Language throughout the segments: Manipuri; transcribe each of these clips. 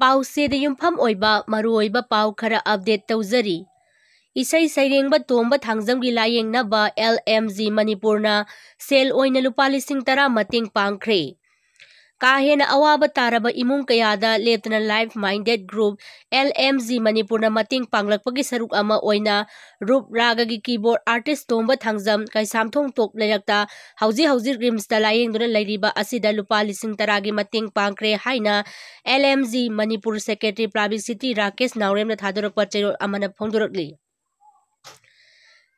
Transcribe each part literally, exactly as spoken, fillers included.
ꯄꯥꯎꯆꯦꯗ ꯌꯨꯝꯐꯝ ꯑꯣꯏꯕ ꯃꯔꯨꯑꯣꯏꯕ ꯄꯥꯎ ꯈꯔ update ꯇꯧꯖꯔꯤ꯫ ꯏꯁꯩ ꯁꯩꯔꯦꯡꯕ ꯇꯣꯝꯕ ꯊꯥꯡꯖꯝꯒꯤ ꯂꯥꯌꯦꯡꯅꯕ L M G ꯃꯅꯤꯄꯨꯔꯅ ꯁꯦꯜ ꯑꯣꯏꯅ ꯂꯨꯄꯥ ꯂꯤꯁꯤꯡ ꯇꯔꯥ ꯃꯇꯦꯡ ꯄꯥꯡꯈ꯭ꯔꯦ꯫ ꯀꯥ ꯍꯦꯟꯅ ꯑꯋꯥꯕ ꯇꯥꯔꯕ ꯏꯃꯨꯡ ꯀꯌꯥꯗ ꯂꯦꯞꯇꯅ Like Minded Group L M G ꯃꯅꯤꯄꯨꯔꯅ ꯃꯇꯦꯡ ꯄꯥꯡꯂꯛꯄꯒꯤ ꯁꯔꯨꯛ ꯑꯃ ꯑꯣꯏꯅ ꯔꯨꯞ ꯔꯥꯒꯒꯤ keyboard artist ꯇꯣꯝꯕ ꯊꯥꯡꯖꯝ ꯀꯩꯁꯥꯝꯊꯣꯡ ꯇꯣꯞ ꯂꯩꯔꯛꯇ ꯍꯧꯖꯤꯛ ꯍꯧꯖꯤꯛ RIMSꯇ ꯂꯥꯌꯦꯡꯗꯨꯅ ꯂꯩꯔꯤꯕ ꯑꯁꯤꯗ ꯂꯨꯄꯥ ꯂꯤꯁꯤꯡ ꯇꯔꯥꯒꯤ ꯃꯇꯦꯡ ꯄꯥꯡꯈ꯭ꯔꯦ ꯍꯥꯏꯅ L M G Manipur secretary publicity Rakesh ꯅꯥꯎꯔꯦꯝꯅ ꯊꯥꯗꯣꯔꯛꯄ ꯆꯦꯔꯣꯜ ꯑꯃꯅ ꯐꯣꯡꯗꯣꯔꯛꯂꯤ꯫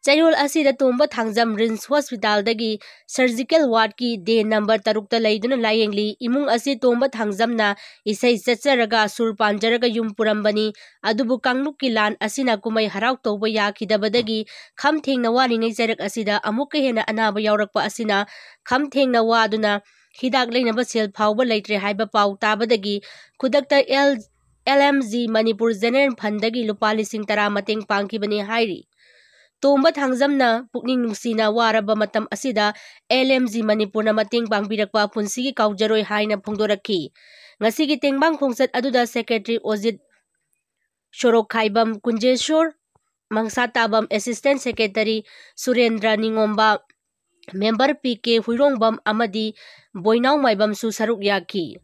ꯆꯦꯔꯣꯜ ꯑꯁꯤꯗ ꯇꯣꯝꯕ Thangjam RIMS hospitalꯗꯒꯤ surgical wardꯀꯤ day number ꯇꯔꯨꯛꯇ ꯂꯩꯗꯨꯅ ꯂꯥꯌꯦꯡꯂꯤ꯫ ꯏꯃꯨꯡ ꯑꯁꯤ ꯇꯣꯝꯕ ꯊꯥꯡꯖꯝꯅ ꯏꯁꯩ ꯆꯠꯆꯔꯒ ꯁꯨꯔ ꯄꯥꯟꯖꯔꯒ ꯌꯨꯝ ꯄꯨꯔꯝꯕꯅꯤ꯫ ꯑꯗꯨꯕꯨ ꯀꯥꯡꯂꯨꯞꯀꯤ ꯂꯥꯟ ꯑꯁꯤꯅ ꯀꯨꯝꯍꯩ ꯍꯔꯥꯎ ꯇꯧꯕ ꯌꯥꯈꯤꯗꯕꯗꯒꯤ ꯈꯝ ꯊꯦꯡꯅ ꯋꯥꯔꯤꯉꯩ ꯆꯩꯔꯛ ꯑꯁꯤꯗ ꯑꯃꯨꯛꯀ ꯍꯦꯟꯅ ꯑꯅꯥꯕ ꯌꯥꯎꯔꯛꯄ ꯑꯁꯤꯅ ꯈꯝ ꯊꯦꯡꯅ ꯋꯥꯗꯨꯅ ꯍꯤꯗꯥꯛ ꯂꯩꯅꯕ ꯁꯦꯜ ꯐꯥꯎꯕ ꯂꯩꯇ꯭ꯔꯦ ꯍꯥꯏꯕ ꯄꯥꯎ ꯇꯥꯕꯗꯒꯤ ꯈꯨꯗꯛꯇ L, L M G Manipur General Fundꯗꯒꯤ ꯂꯨꯄꯥ ꯂꯤꯁꯤꯡ ꯇꯔꯥ ꯃꯇꯦꯡ ꯄꯥꯡꯈꯤꯕꯅꯤ ꯍꯥꯏꯔꯤ꯫ ꯇꯣꯝꯕ ꯊꯥꯡꯖꯝꯅ ꯄꯨꯛꯅꯤꯡ ꯅꯨꯡꯁꯤꯅ ꯋꯥꯔꯕ ꯃꯇꯝ ꯑꯁꯤꯗ L M G ꯃꯅꯤꯄꯨꯔꯅ ꯃꯇꯦꯡ ꯄꯥꯡꯕꯤꯔꯛꯄ ꯄꯨꯟꯁꯤꯒꯤ ꯀꯥꯎꯖꯔꯣꯏ ꯍꯥꯏꯅ ꯐꯣꯡꯗꯣꯔꯛꯈꯤ꯫ ꯉꯁꯤꯒꯤ ꯇꯦꯡꯕꯥꯡ ꯈꯣꯡꯆꯠ ꯑꯗꯨꯗ secretary ꯑꯣꯖꯤꯠ ꯁꯣꯔꯣꯛꯈꯥꯏꯕꯝ ꯀꯨꯟꯖꯦꯁꯣꯔ, ꯃꯪꯁꯥꯇꯥꯕꯝ assistant secretary ꯁꯨꯔꯦꯟꯗ꯭ꯔ ꯅꯤꯉꯣꯝꯕ, member P K ꯍꯨꯏꯔꯣꯡꯕꯝ ꯑꯃꯗꯤ ꯕꯣꯏꯅꯥꯎ ꯃꯥꯏꯕꯝꯁꯨ ꯁꯔꯨꯛ ꯌꯥꯈꯤ꯫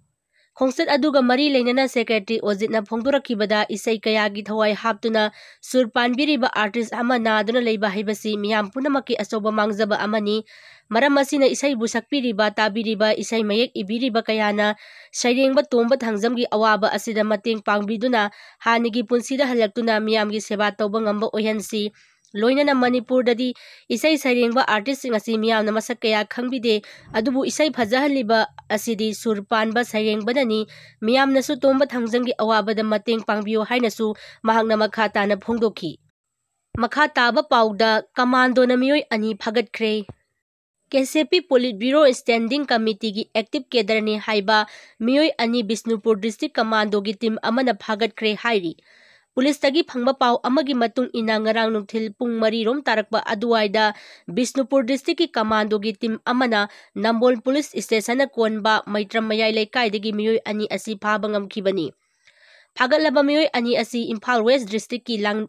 ꯈꯣꯡꯆꯠ ꯑꯗꯨꯒ ꯃꯔꯤ ꯂꯩꯅꯅ secretary ꯑꯣꯖꯤꯠꯅ ꯐꯣꯡꯗꯣꯔꯛꯈꯤꯕꯗ ꯏꯁꯩ ꯀꯌꯥꯒꯤ ꯊꯋꯥꯏ ꯍꯥꯞꯇꯨꯅ ꯁꯨꯔ ꯄꯥꯟꯕꯤꯔꯤꯕ artist ꯑꯃ ꯅꯥꯗꯨꯅ ꯂꯩꯕ ꯍꯥꯏꯕꯁꯤ ꯃꯤꯌꯥꯝ ꯄꯨꯝꯅꯃꯛꯀꯤ ꯑꯆꯧꯕ ꯃꯥꯡꯖꯕ ꯑꯃꯅꯤ꯫ ꯃꯔꯝ ꯑꯁꯤꯅ ꯏꯁꯩꯕꯨ ꯁꯛꯄꯤꯔꯤꯕ, ꯇꯥꯕꯤꯔꯤꯕ, ꯏꯁꯩ ꯃꯌꯦꯛ ꯏꯕꯤꯔꯤꯕ ꯀꯌꯥꯅ ꯁꯩꯔꯦꯡꯕ ꯇꯣꯝꯕ ꯊꯥꯡꯖꯝꯒꯤ ꯑꯋꯥꯕ ꯑꯁꯤꯗ ꯃꯇꯦꯡ ꯄꯥꯡꯕꯤꯗꯨꯅ ꯍꯥꯟꯅꯒꯤ ꯄꯨꯟꯁꯤꯗ ꯍꯜꯂꯛꯇꯨꯅ ꯃꯤꯌꯥꯝꯒꯤ ꯁꯦꯕꯥ ꯇꯧꯕ ꯉꯝꯕ ꯑꯣꯏꯍꯟꯁꯤ꯫ ꯂꯣꯏꯅꯅ ꯃꯅꯤꯄꯨꯔꯗꯗꯤ ꯏꯁꯩ ꯁꯩꯔꯦꯡꯕ artistꯁꯤꯡ ꯑꯁꯤ ꯃꯤꯌꯥꯝꯅ ꯃꯁꯛ ꯀꯌꯥ ꯈꯪꯕꯤꯗꯦ, ꯑꯗꯨꯕꯨ ꯏꯁꯩ ꯐꯖꯍꯜꯂꯤꯕ ꯑꯁꯤꯗꯤ ꯁꯨꯔ ꯄꯥꯟꯕ ꯁꯩꯔꯦꯡꯕꯅꯅꯤ꯫ ꯃꯤꯌꯥꯝꯅꯁꯨ ꯇꯣꯝꯕ ꯊꯥꯡꯖꯝꯒꯤ ꯑꯋꯥꯕꯗ ꯃꯇꯦꯡ ꯄꯥꯡꯕꯤꯌꯨ ꯍꯥꯏꯅꯁꯨ ꯃꯍꯥꯛꯅ ꯃꯈꯥ ꯇꯥꯅ ꯐꯣꯡꯗꯣꯛꯈꯤ꯫ ꯃꯈꯥ ꯇꯥꯕ ꯄꯥꯎꯗ ꯀꯃꯥꯟꯗꯣꯅ ꯃꯤꯑꯣꯏ ꯑꯅꯤ ꯐꯥꯒꯠꯈ꯭ꯔꯦ꯫ K C P Politburo Standing Committeeꯒꯤ active cadreꯅꯤ ꯍꯥꯏꯕ ꯃꯤꯑꯣꯏ ꯑꯅꯤ ꯕꯤꯁꯅꯨꯄꯨꯔ district commandoꯒꯤ team ꯑꯃꯅ ꯐꯥꯒꯠꯈ꯭ꯔꯦ ꯍꯥꯏꯔꯤ꯫ ꯄꯨꯂꯤꯁꯇꯒꯤ ꯐꯪꯕ ꯄꯥꯎ ꯑꯃꯒꯤ ꯃꯇꯨꯡ ꯏꯟꯅ ꯉꯔꯥꯡ ꯅꯨꯡꯊꯤꯜ ꯄꯨꯡ ꯃꯔꯤ ꯔꯣꯝ ꯇꯥꯔꯛꯄ ꯑꯗꯨꯋꯥꯏꯗ ꯕꯤꯁꯅꯨꯄꯨꯔ districtꯀꯤ commandoꯒꯤ team ꯑꯃꯅ ꯅꯝꯕꯣꯜ police stationꯅ ꯀꯣꯟꯕ ꯃꯩꯇ꯭ꯔꯝ ꯃꯌꯥꯏ ꯂꯩꯀꯥꯏꯗꯒꯤ ꯃꯤꯑꯣꯏ ꯑꯅꯤ ꯑꯁꯤ ꯐꯥꯕ ꯉꯝꯈꯤꯕꯅꯤ꯫ ꯐꯥꯒꯠꯂꯕ ꯃꯤꯑꯣꯏ ꯑꯅꯤ ꯑꯁꯤ ꯏꯝꯐꯥꯜ ꯋꯦꯁ ꯗꯤꯁꯇ꯭ꯔꯤꯛꯀꯤ ꯂꯥꯡ-,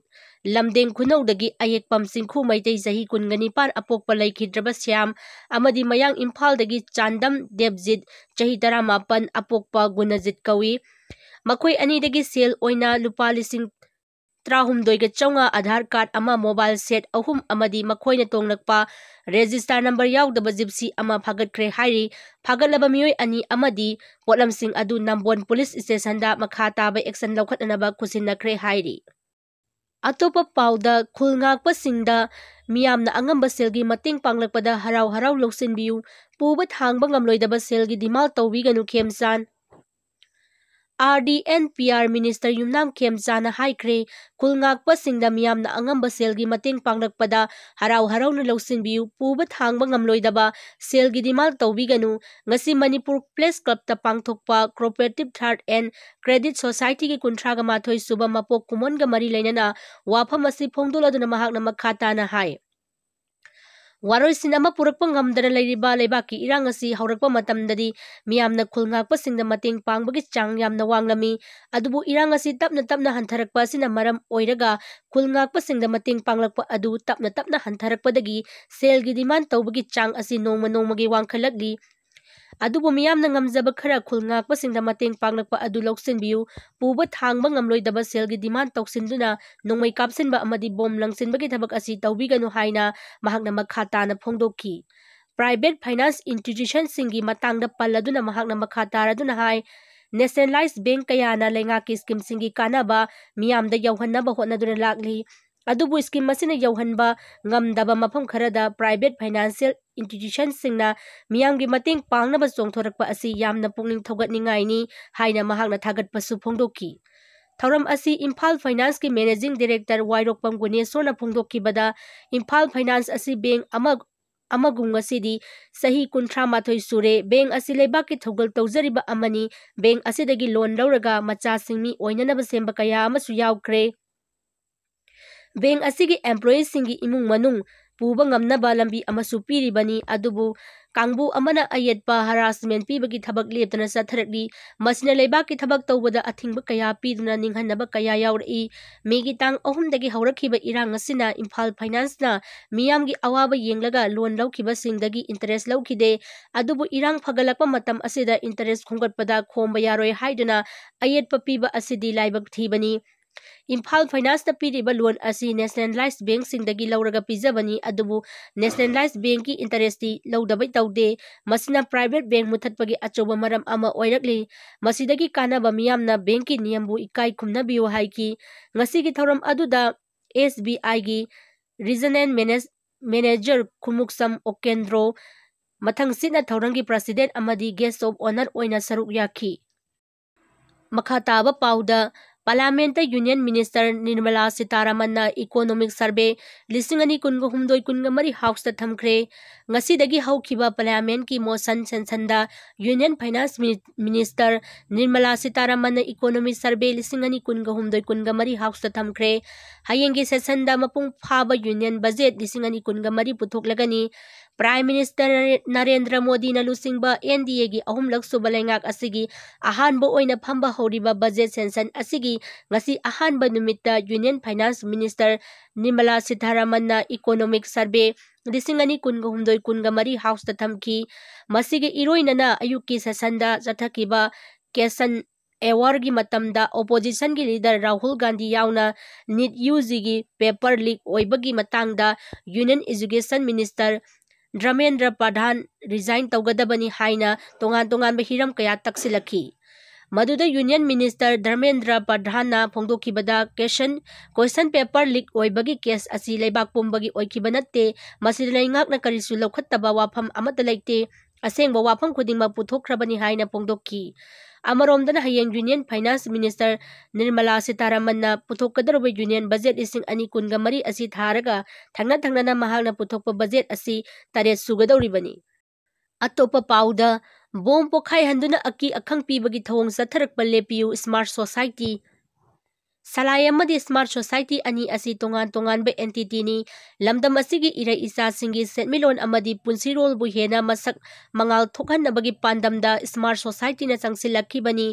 ꯂꯝꯗꯦꯡ ꯈꯨꯅꯧꯗꯒꯤ ꯑꯌꯦꯛꯄꯝ ꯆꯤꯡꯈꯨ ꯃꯩꯇꯩ ꯆꯍꯤ ꯀꯨꯟꯒ ꯅꯤꯄꯥꯟ ꯑꯄꯣꯛꯄ ꯂꯩꯈꯤꯗ꯭ꯔꯕ ꯁ꯭ꯌꯥꯝ ꯑꯃꯗꯤ ꯃꯌꯥꯡ ꯏꯝꯐꯥꯜꯗꯒꯤ ꯆꯥꯟꯗꯝ ꯗꯦꯕꯖꯤꯠ ꯆꯍꯤ ꯇꯔꯥꯃꯥꯄꯟ ꯑꯄꯣꯛꯄ ꯒꯨꯅꯖꯤꯠ ꯀꯧꯏ꯫ ꯃꯈꯣꯏ ꯑꯅꯤꯗꯒꯤ ꯁꯦꯜ ꯑꯣꯏꯅ ꯂꯨꯄꯥ ꯂꯤꯁꯤꯡ ꯇꯔꯥꯍꯨꯝꯗꯣꯏꯒ ꯆꯥꯝꯃꯉꯥ, ꯑꯙꯥꯔ ꯀꯥꯔꯗ ꯑꯃ, ꯃꯣꯕꯥꯏꯜ ꯁꯦꯠ ꯑꯍꯨꯝ ꯑꯃꯗꯤ ꯃꯈꯣꯏꯅ ꯇꯣꯡꯂꯛꯄ ꯔꯦꯖꯤꯁꯇꯥꯔ ꯅꯝꯕꯔ ꯌꯥꯎꯗꯕ ꯖꯤꯞꯁꯤ ꯑꯃ ꯐꯥꯒꯠꯈ꯭ꯔꯦ ꯍꯥꯏꯔꯤ꯫ ꯐꯥꯒꯠꯂꯕ ꯃꯤꯑꯣꯏ ꯑꯅꯤ ꯑꯃꯗꯤ ꯄꯣꯠꯂꯝꯁꯤꯡ ꯑꯗꯨ ꯅꯝꯕꯣꯜ ꯄꯨꯂꯤꯁ ꯁ꯭ꯇꯦꯁꯟꯗ ꯃꯈꯥ ꯇꯥꯕ ꯑꯦꯛꯁꯟ ꯂꯧꯈꯠꯅꯅꯕ ꯈꯨꯠꯁꯤꯟꯅꯈ꯭ꯔꯦ ꯍꯥꯏꯔꯤ꯫ ꯑꯇꯣꯞꯄ ꯄꯥꯎꯗ, ꯈꯨꯜ ꯉꯥꯛꯄꯁꯤꯡꯗ ꯃꯤꯌꯥꯝꯅ ꯑꯉꯝꯕ ꯁꯦꯜꯒꯤ ꯃꯇꯦꯡ ꯄꯥꯡꯂꯛꯄꯗ ꯍꯔꯥꯎ ꯍꯔꯥꯎ ꯂꯧꯁꯤꯟꯕꯤꯌꯨ, ꯄꯨꯕ ꯊꯥꯡꯕ ꯉꯝꯂꯣꯏꯗꯕ ꯁꯦꯜꯒꯤ ꯗꯤꯃꯥꯟ ꯇꯧꯕꯤꯒꯅꯨ ꯈꯦꯝꯆꯥꯟ꯫ RD and PR Minister ꯌꯨꯝꯅꯥꯝ ꯈꯦꯝꯆꯥꯟꯅ ꯍꯥꯏꯈ꯭ꯔꯦ, ꯈꯨꯜ ꯉꯥꯛꯄꯁꯤꯡꯗ ꯃꯤꯌꯥꯝꯅ ꯑꯉꯝꯕ ꯁꯦꯜꯒꯤ ꯃꯇꯦꯡ ꯄꯥꯡꯂꯛꯄꯗ ꯍꯔꯥꯎ ꯍꯔꯥꯎꯅ ꯂꯧꯁꯤꯟꯕꯤꯌꯨ, ꯄꯨꯕ ꯊꯥꯡꯕ ꯉꯝꯂꯣꯏꯗꯕ ꯁꯦꯜꯒꯤ ꯗꯤꯃꯥꯟ ꯇꯧꯕꯤꯒꯅꯨ꯫ ꯉꯁꯤ ꯃꯅꯤꯄꯨꯔ ꯄ꯭ꯔꯦꯁ ꯀ꯭ꯂꯕꯇ ꯄꯥꯡꯊꯣꯛꯄ Cooperative Trade and Credit Societyꯒꯤ ꯀꯨꯟꯊ꯭ꯔꯥꯒ ꯃꯥꯊꯣꯏ ꯁꯨꯕ ꯃꯄꯣꯛ ꯀꯨꯝꯑꯣꯟꯒ ꯃꯔꯤ ꯂꯩꯅꯅ ꯋꯥꯐꯝ ꯑꯁꯤ ꯐꯣꯡꯗꯣꯛꯂꯗꯨꯅ ꯃꯍꯥꯛꯅ ꯃꯈꯥ ꯇꯥꯅ ꯍꯥꯏ, ꯋꯥꯔꯣꯏꯁꯤꯟ ꯑꯃ ꯄꯨꯔꯛꯄ ꯉꯝꯗꯅ ꯂꯩꯔꯤꯕ ꯂꯩꯕꯥꯛꯀꯤ ꯏꯔꯥꯡ ꯑꯁꯤ ꯍꯧꯔꯛꯄ ꯃꯇꯝꯗꯗꯤ ꯃꯤꯌꯥꯝꯅ ꯈꯨꯜ ꯉꯥꯛꯄꯁꯤꯡꯗ ꯃꯇꯦꯡ ꯄꯥꯡꯕꯒꯤ ꯆꯥꯡ ꯌꯥꯝꯅ ꯋꯥꯡꯂꯝꯃꯤ꯫ ꯑꯗꯨꯕꯨ ꯏꯔꯥꯡ ꯑꯁꯤ ꯇꯞꯅ ꯇꯞꯅ ꯍꯟꯊꯔꯛꯄ ꯑꯁꯤꯅ ꯃꯔꯝ ꯑꯣꯏꯔꯒ ꯈꯨꯜ ꯉꯥꯛꯄꯁꯤꯡꯗ ꯃꯇꯦꯡ ꯄꯥꯡꯂꯛꯄ ꯑꯗꯨ ꯇꯞꯅ ꯇꯞꯅ ꯍꯟꯊꯔꯛꯄꯗꯒꯤ ꯁꯦꯜꯒꯤ ꯗꯤꯃꯥꯟ ꯇꯧꯕꯒꯤ ꯆꯥꯡ ꯑꯁꯤ ꯅꯣꯡꯃ ꯅꯣꯡꯃꯒꯤ ꯋꯥꯡꯈꯠꯂꯛꯂꯤ꯫ ꯑꯗꯨꯕꯨ ꯃꯤꯌꯥꯝꯅ ꯉꯝꯖꯕ ꯈꯔ ꯈꯨꯜ ꯉꯥꯛꯄꯁꯤꯡꯗ ꯃꯇꯦꯡ ꯄꯥꯡꯂꯛꯄ ꯑꯗꯨ ꯂꯧꯁꯤꯟꯕꯤꯌꯨ꯫ ꯄꯨꯕ ꯊꯥꯡꯕ ꯉꯝꯂꯣꯏꯗꯕ ꯁꯦꯜꯒꯤ ꯗꯤꯃꯥꯟ ꯇꯧꯁꯤꯟꯗꯨꯅ ꯅꯣꯡꯃꯩ ꯀꯥꯞꯁꯤꯟꯕ ꯑꯃꯗꯤ ꯕꯣꯝ ꯂꯪꯁꯤꯟꯕꯒꯤ ꯊꯕꯛ ꯑꯁꯤ ꯇꯧꯕꯤꯒꯅꯨ ꯍꯥꯏꯅ ꯃꯍꯥꯛꯅ ꯃꯈꯥ ꯇꯥꯅ ꯐꯣꯡꯗꯣꯛꯈꯤ꯫ Private finance institutionꯁꯤꯡꯒꯤ ꯃꯇꯥꯡꯗ ꯄꯜꯂꯗꯨꯅ ꯃꯍꯥꯛꯅ ꯃꯈꯥ ꯇꯥꯔꯗꯨꯅ ꯍꯥꯏ, Nationalised bank ꯀꯌꯥꯅ ꯂꯩꯉꯥꯛꯀꯤ schemeꯁꯤꯡꯒꯤ ꯀꯥꯟꯅꯕ ꯃꯤꯌꯥꯝꯗ ꯌꯧꯍꯟꯅꯕ ꯍꯣꯠꯅꯗꯨꯅ ꯂꯥꯛꯂꯤ꯫ ꯑꯗꯨꯕꯨ scheme ꯑꯁꯤꯅ ꯌꯧꯍꯟꯕ ꯉꯝꯗꯕ ꯃꯐꯝ ꯈꯔꯗ private financial institutionꯁꯤꯡꯅ ꯃꯤꯌꯥꯝꯒꯤ ꯃꯇꯦꯡ ꯄꯥꯡꯅꯕ ꯆꯣꯡꯊꯣꯔꯛꯄ ꯑꯁꯤ ꯌꯥꯝꯅ ꯄꯨꯛꯅꯤꯡ ꯊꯧꯒꯠꯅꯤꯡꯉꯥꯏꯅꯤ ꯍꯥꯏꯅ ꯃꯍꯥꯛꯅ ꯊꯥꯒꯠꯄꯁꯨ ꯐꯣꯡꯗꯣꯛꯈꯤ꯫ ꯊꯧꯔꯝ ꯑꯁꯤ ꯏꯝꯐꯥꯜ ꯐꯥꯏꯅꯥꯟꯁꯀꯤ managing director ꯋꯥꯏꯔꯣꯛꯄꯝ ꯒꯨꯅꯦꯁꯣꯔꯅ ꯐꯣꯡꯗꯣꯛꯈꯤꯕꯗ, ꯏꯝꯐꯥꯜ ꯐꯥꯏꯅꯥꯟꯁ ꯑꯁꯤ bank ꯑꯃ, ꯑꯃꯒꯨꯝ ꯉꯁꯤꯗꯤ ꯆꯍꯤ ꯀꯨꯟꯊ꯭ꯔꯥ ꯃꯥꯊꯣꯏ ꯁꯨꯔꯦ꯫ Bank ꯑꯁꯤ ꯂꯩꯕꯥꯛꯀꯤ ꯊꯧꯒꯜ ꯇꯧꯖꯔꯤꯕ ꯑꯃꯅꯤ꯫ Bank ꯑꯁꯤꯗꯒꯤ loan ꯂꯧꯔꯒ ꯃꯆꯥꯁꯤꯡ ꯃꯤ ꯑꯣꯏꯅꯅꯕ ꯁꯦꯝꯕ ꯀꯌꯥ ꯑꯃꯁꯨ ꯌꯥꯎꯈ꯭ꯔꯦ꯫ Bank ꯑꯁꯤꯒꯤ employeeꯁꯤꯡꯒꯤ ꯏꯃꯨꯡ ꯃꯅꯨꯡ ꯄꯨꯕ ꯉꯝꯅꯕ ꯂꯝꯕꯤ ꯑꯃꯁꯨ ꯄꯤꯔꯤꯕꯅꯤ꯫ ꯑꯗꯨꯕꯨ ꯀꯥꯡꯕꯨ ꯑꯃꯅ ꯑꯌꯦꯠꯄ harassment ꯄꯤꯕꯒꯤ ꯊꯕꯛ ꯂꯦꯞꯇꯅ ꯆꯠꯊꯔꯛꯂꯤ꯫ ꯃꯁꯤꯅ ꯂꯩꯕꯥꯛꯀꯤ ꯊꯕꯛ ꯇꯧꯕꯗ ꯑꯊꯤꯡꯕ ꯀꯌꯥ ꯄꯤꯗꯨꯅ ꯅꯤꯡꯍꯟꯅꯕ ꯀꯌꯥ ꯌꯥꯎꯔꯛꯏ꯫ ꯃꯦꯒꯤ ꯇꯥꯡ ꯑꯍꯨꯝꯗꯒꯤ ꯍꯧꯔꯛꯈꯤꯕ ꯏꯔꯥꯡ ꯑꯁꯤꯅ ꯏꯝꯐꯥꯜ ꯐꯥꯏꯅꯥꯟꯁꯅ ꯃꯤꯌꯥꯝꯒꯤ ꯑꯋꯥꯕ ꯌꯦꯡꯂꯒ ꯂꯣꯟ ꯂꯧꯈꯤꯕꯁꯤꯡꯗꯒꯤ interest ꯂꯧꯈꯤꯗꯦ꯫ ꯑꯗꯨꯕꯨ ꯏꯔꯥꯡ ꯐꯒꯠꯂꯛꯄ ꯃꯇꯝ ꯑꯁꯤꯗ interest ꯈꯣꯝꯒꯠꯄꯗ ꯈꯣꯝꯕ ꯌꯥꯔꯣꯏ ꯍꯥꯏꯗꯨꯅ ꯑꯌꯦꯠꯄ ꯄꯤꯕ ꯑꯁꯤꯗꯤ ꯂꯥꯏꯕꯛ ꯊꯤꯕꯅꯤ꯫ ꯏꯝꯐꯥꯜ ꯐꯥꯏꯅꯥꯟꯁꯅ ꯄꯤꯔꯤꯕ ꯂꯣꯟ ꯑꯁꯤ nationalized ꯕꯦꯡꯁꯤꯡꯗꯒꯤ ꯂꯧꯔꯒ ꯄꯤꯖꯕꯅꯤ, ꯑꯗꯨꯕꯨ nationalized ꯕꯦꯡꯀꯤ interestꯇꯤ ꯂꯧꯗꯕꯩ ꯇꯧꯗꯦ꯫ ꯃꯁꯤꯅ private ꯕꯦꯡ ꯃꯨꯊꯠꯄꯒꯤ ꯑꯆꯧꯕ ꯃꯔꯝ ꯑꯃ ꯑꯣꯏꯔꯛꯂꯤ꯫ ꯃꯁꯤꯗꯒꯤ ꯀꯥꯟꯅꯕ ꯃꯤꯌꯥꯝꯅ ꯕꯦꯡꯀꯤ ꯅꯤꯌꯝꯕꯨ ꯏꯀꯥꯏ ꯈꯨꯝꯅꯕꯤꯌꯨ ꯍꯥꯏꯈꯤ꯫ ꯉꯁꯤꯒꯤ ꯊꯧꯔꯝ ꯑꯗꯨꯗ ꯑꯦꯁ ꯕꯤ ꯑꯥꯏꯒꯤ regional manage-, manager ꯈꯨꯃꯨꯛꯁꯝ ꯑꯣꯀꯦꯟꯗ꯭ꯔꯣ, ꯃꯊꯪꯁꯤꯠꯅ ꯊꯧꯔꯝꯒꯤ president ꯑꯃꯗꯤ guest of honour ꯑꯣꯏꯅ ꯁꯔꯨꯛ ꯌꯥꯈꯤ꯫ ꯃꯈꯥ ꯇꯥꯕ ꯄꯥꯎꯗ, Parliamentꯇ Union Minister Nirmala ꯁꯤꯇꯥꯔꯥꯃꯟꯅ Economic Survey ꯂꯤꯁꯤꯡ ꯑꯅꯤ ꯀꯨꯟꯒ ꯍꯨꯝꯗꯣꯏ ꯀꯨꯟꯒ ꯃꯔꯤ Houseꯇ ꯊꯝꯈ꯭ꯔꯦ꯫ ꯉꯁꯤꯗꯒꯤ ꯍꯧꯈꯤꯕ Parliamentꯀꯤ motion sessionꯗ Union Finance Mini-, Minister Nirmala ꯁꯤꯇꯥꯔꯥꯃꯟꯅ Economic Survey ꯂꯤꯁꯤꯡ ꯑꯅꯤ ꯀꯨꯟꯒ ꯍꯨꯝꯗꯣꯏ ꯀꯨꯟꯒ ꯃꯔꯤ Houseꯇ ꯊꯝꯈ꯭ꯔꯦ꯫ ꯍꯌꯦꯡꯒꯤ sessionꯗ ꯃꯄꯨꯡ ꯐꯥꯕ Union Budget ꯂꯤꯁꯤꯡ ꯑꯅꯤ ꯀꯨꯟꯒ ꯃꯔꯤ ꯄꯨꯊꯣꯛꯂꯒꯅꯤ꯫ Prime Minister ꯅꯔꯦꯟꯗ꯭ꯔ ꯃꯣꯗꯤꯅ ꯂꯨꯆꯤꯡꯕ N D Aꯒꯤ ꯑꯍꯨꯝꯂꯛ ꯁꯨꯕ ꯂꯩꯉꯥꯛ ꯑꯁꯤꯒꯤ ꯑꯍꯥꯟꯕ ꯑꯣꯏꯅ ꯐꯝꯕ ꯍꯧꯔꯤꯕ budget session ꯑꯁꯤꯒꯤ ꯉꯁꯤ ꯑꯍꯥꯟꯕ ꯅꯨꯃꯤꯠꯇ Union Finance Minister Nirmala ꯁꯤꯊꯥꯔꯥꯃꯟꯅ Economic Survey ꯂꯤꯁꯤꯡ ꯑꯅꯤ ꯀꯨꯟꯒ ꯍꯨꯝꯗꯣꯏ ꯀꯨꯟꯒ ꯃꯔꯤ Houseꯇ ꯊꯝꯈꯤ꯫ ꯃꯁꯤꯒꯤ ꯏꯔꯣꯏꯅꯅ ꯑꯌꯨꯛꯀꯤ sessionꯗ ꯆꯠꯊꯈꯤꯕ question hourꯒꯤ ꯃꯇꯝꯗ oppositionꯒꯤ leader ꯔꯥꯍꯨꯜ ꯒꯥꯟꯙꯤ ꯌꯥꯎꯅ NEET UGꯒꯤ paper leak ꯑꯣꯏꯕꯒꯤ ꯃꯇꯥꯡꯗ Union Education Minister ꯙꯔꯃꯦꯟꯗ꯭ꯔ ꯄ꯭ꯔꯙꯥꯟ resign ꯇꯧꯒꯗꯕꯅꯤ ꯍꯥꯏꯅ ꯇꯣꯉꯥꯟ ꯇꯣꯉꯥꯟꯕ ꯍꯤꯔꯝ ꯀꯌꯥ ꯇꯛꯁꯤꯜꯂꯛꯈꯤ꯫ ꯃꯗꯨꯗ Union Minister Dharmendra ꯄ꯭ꯔꯙꯥꯟꯅ ꯐꯣꯡꯗꯣꯛꯈꯤꯕꯗ, question, question paper leak ꯑꯣꯏꯕꯒꯤ case ꯑꯁꯤ ꯂꯩꯕꯥꯛ ꯄꯨꯝꯕꯒꯤ ꯑꯣꯏꯈꯤꯕ ꯅꯠꯇꯦ, ꯃꯁꯤꯗ ꯂꯩꯉꯥꯛꯅ ꯀꯔꯤꯁꯨ ꯂꯧꯈꯠꯇꯕ ꯋꯥꯐꯝ ꯑꯃꯠꯇ ꯂꯩꯇꯦ, ꯑꯁꯦꯡꯕ ꯋꯥꯐꯝ ꯈꯨꯗꯤꯡꯃꯛ ꯄꯨꯊꯣꯛꯈ꯭ꯔꯕꯅꯤ ꯍꯥꯏꯅ ꯐꯣꯡꯗꯣꯛꯈꯤ꯫ ꯑꯃꯔꯣꯝꯗꯅ ꯍꯌꯦꯡ Union Finance Minister Nirmala ꯁꯤꯇꯥꯔꯥꯃꯟꯅ ꯄꯨꯊꯣꯛꯀꯗꯧꯔꯤꯕ Union Budget ꯂꯤꯁꯤꯡ ꯑꯅꯤ ꯀꯨꯟꯒ ꯃꯔꯤ ꯑꯁꯤ ꯊꯥꯔꯒ ꯊꯪꯅ ꯊꯪꯅꯅ ꯃꯍꯥꯛꯅ ꯄꯨꯊꯣꯛꯄ budget ꯑꯁꯤ ꯇꯔꯦꯠ ꯁꯨꯒꯗꯧꯔꯤꯕꯅꯤ꯫ ꯑꯇꯣꯞꯄ ꯄꯥꯎꯗ, bomb ꯄꯣꯈꯥꯏꯍꯟꯗꯨꯅ ꯑꯀꯤ ꯑꯈꯪ ꯄꯤꯕꯒꯤ ꯊꯧꯑꯣꯡ ꯆꯠꯊꯔꯛꯄ ꯂꯦꯞꯄꯤꯌꯨ, Smart Society꯫ ꯁꯂꯥꯏ ꯑꯃꯗꯤ ꯁ꯭ꯃꯥꯔꯠ ꯁꯣꯁꯥꯏꯇꯤ ꯑꯅꯤ ꯑꯁꯤ ꯇꯣꯉꯥꯟ ꯇꯣꯉꯥꯟꯕ ꯑꯦꯟꯇꯤꯇꯤꯅꯤ꯫ ꯂꯝꯗꯝ ꯑꯁꯤꯒꯤ ꯏꯔꯩ ꯏꯆꯥꯁꯤꯡꯒꯤ ꯁꯦꯟꯃꯤꯠꯂꯣꯟ ꯑꯃꯗꯤ ꯄꯨꯟꯁꯤꯔꯣꯜꯕꯨ ꯍꯦꯟꯅ ꯃꯁꯛ ꯃꯉꯥꯜ ꯊꯣꯛꯍꯟꯅꯕꯒꯤ ꯄꯥꯟꯗꯝꯗ ꯁ꯭ꯃꯥꯔꯠ ꯁꯣꯁꯥꯏꯇꯤꯅ ꯆꯪꯁꯤꯜꯂꯛꯈꯤꯕꯅꯤ꯫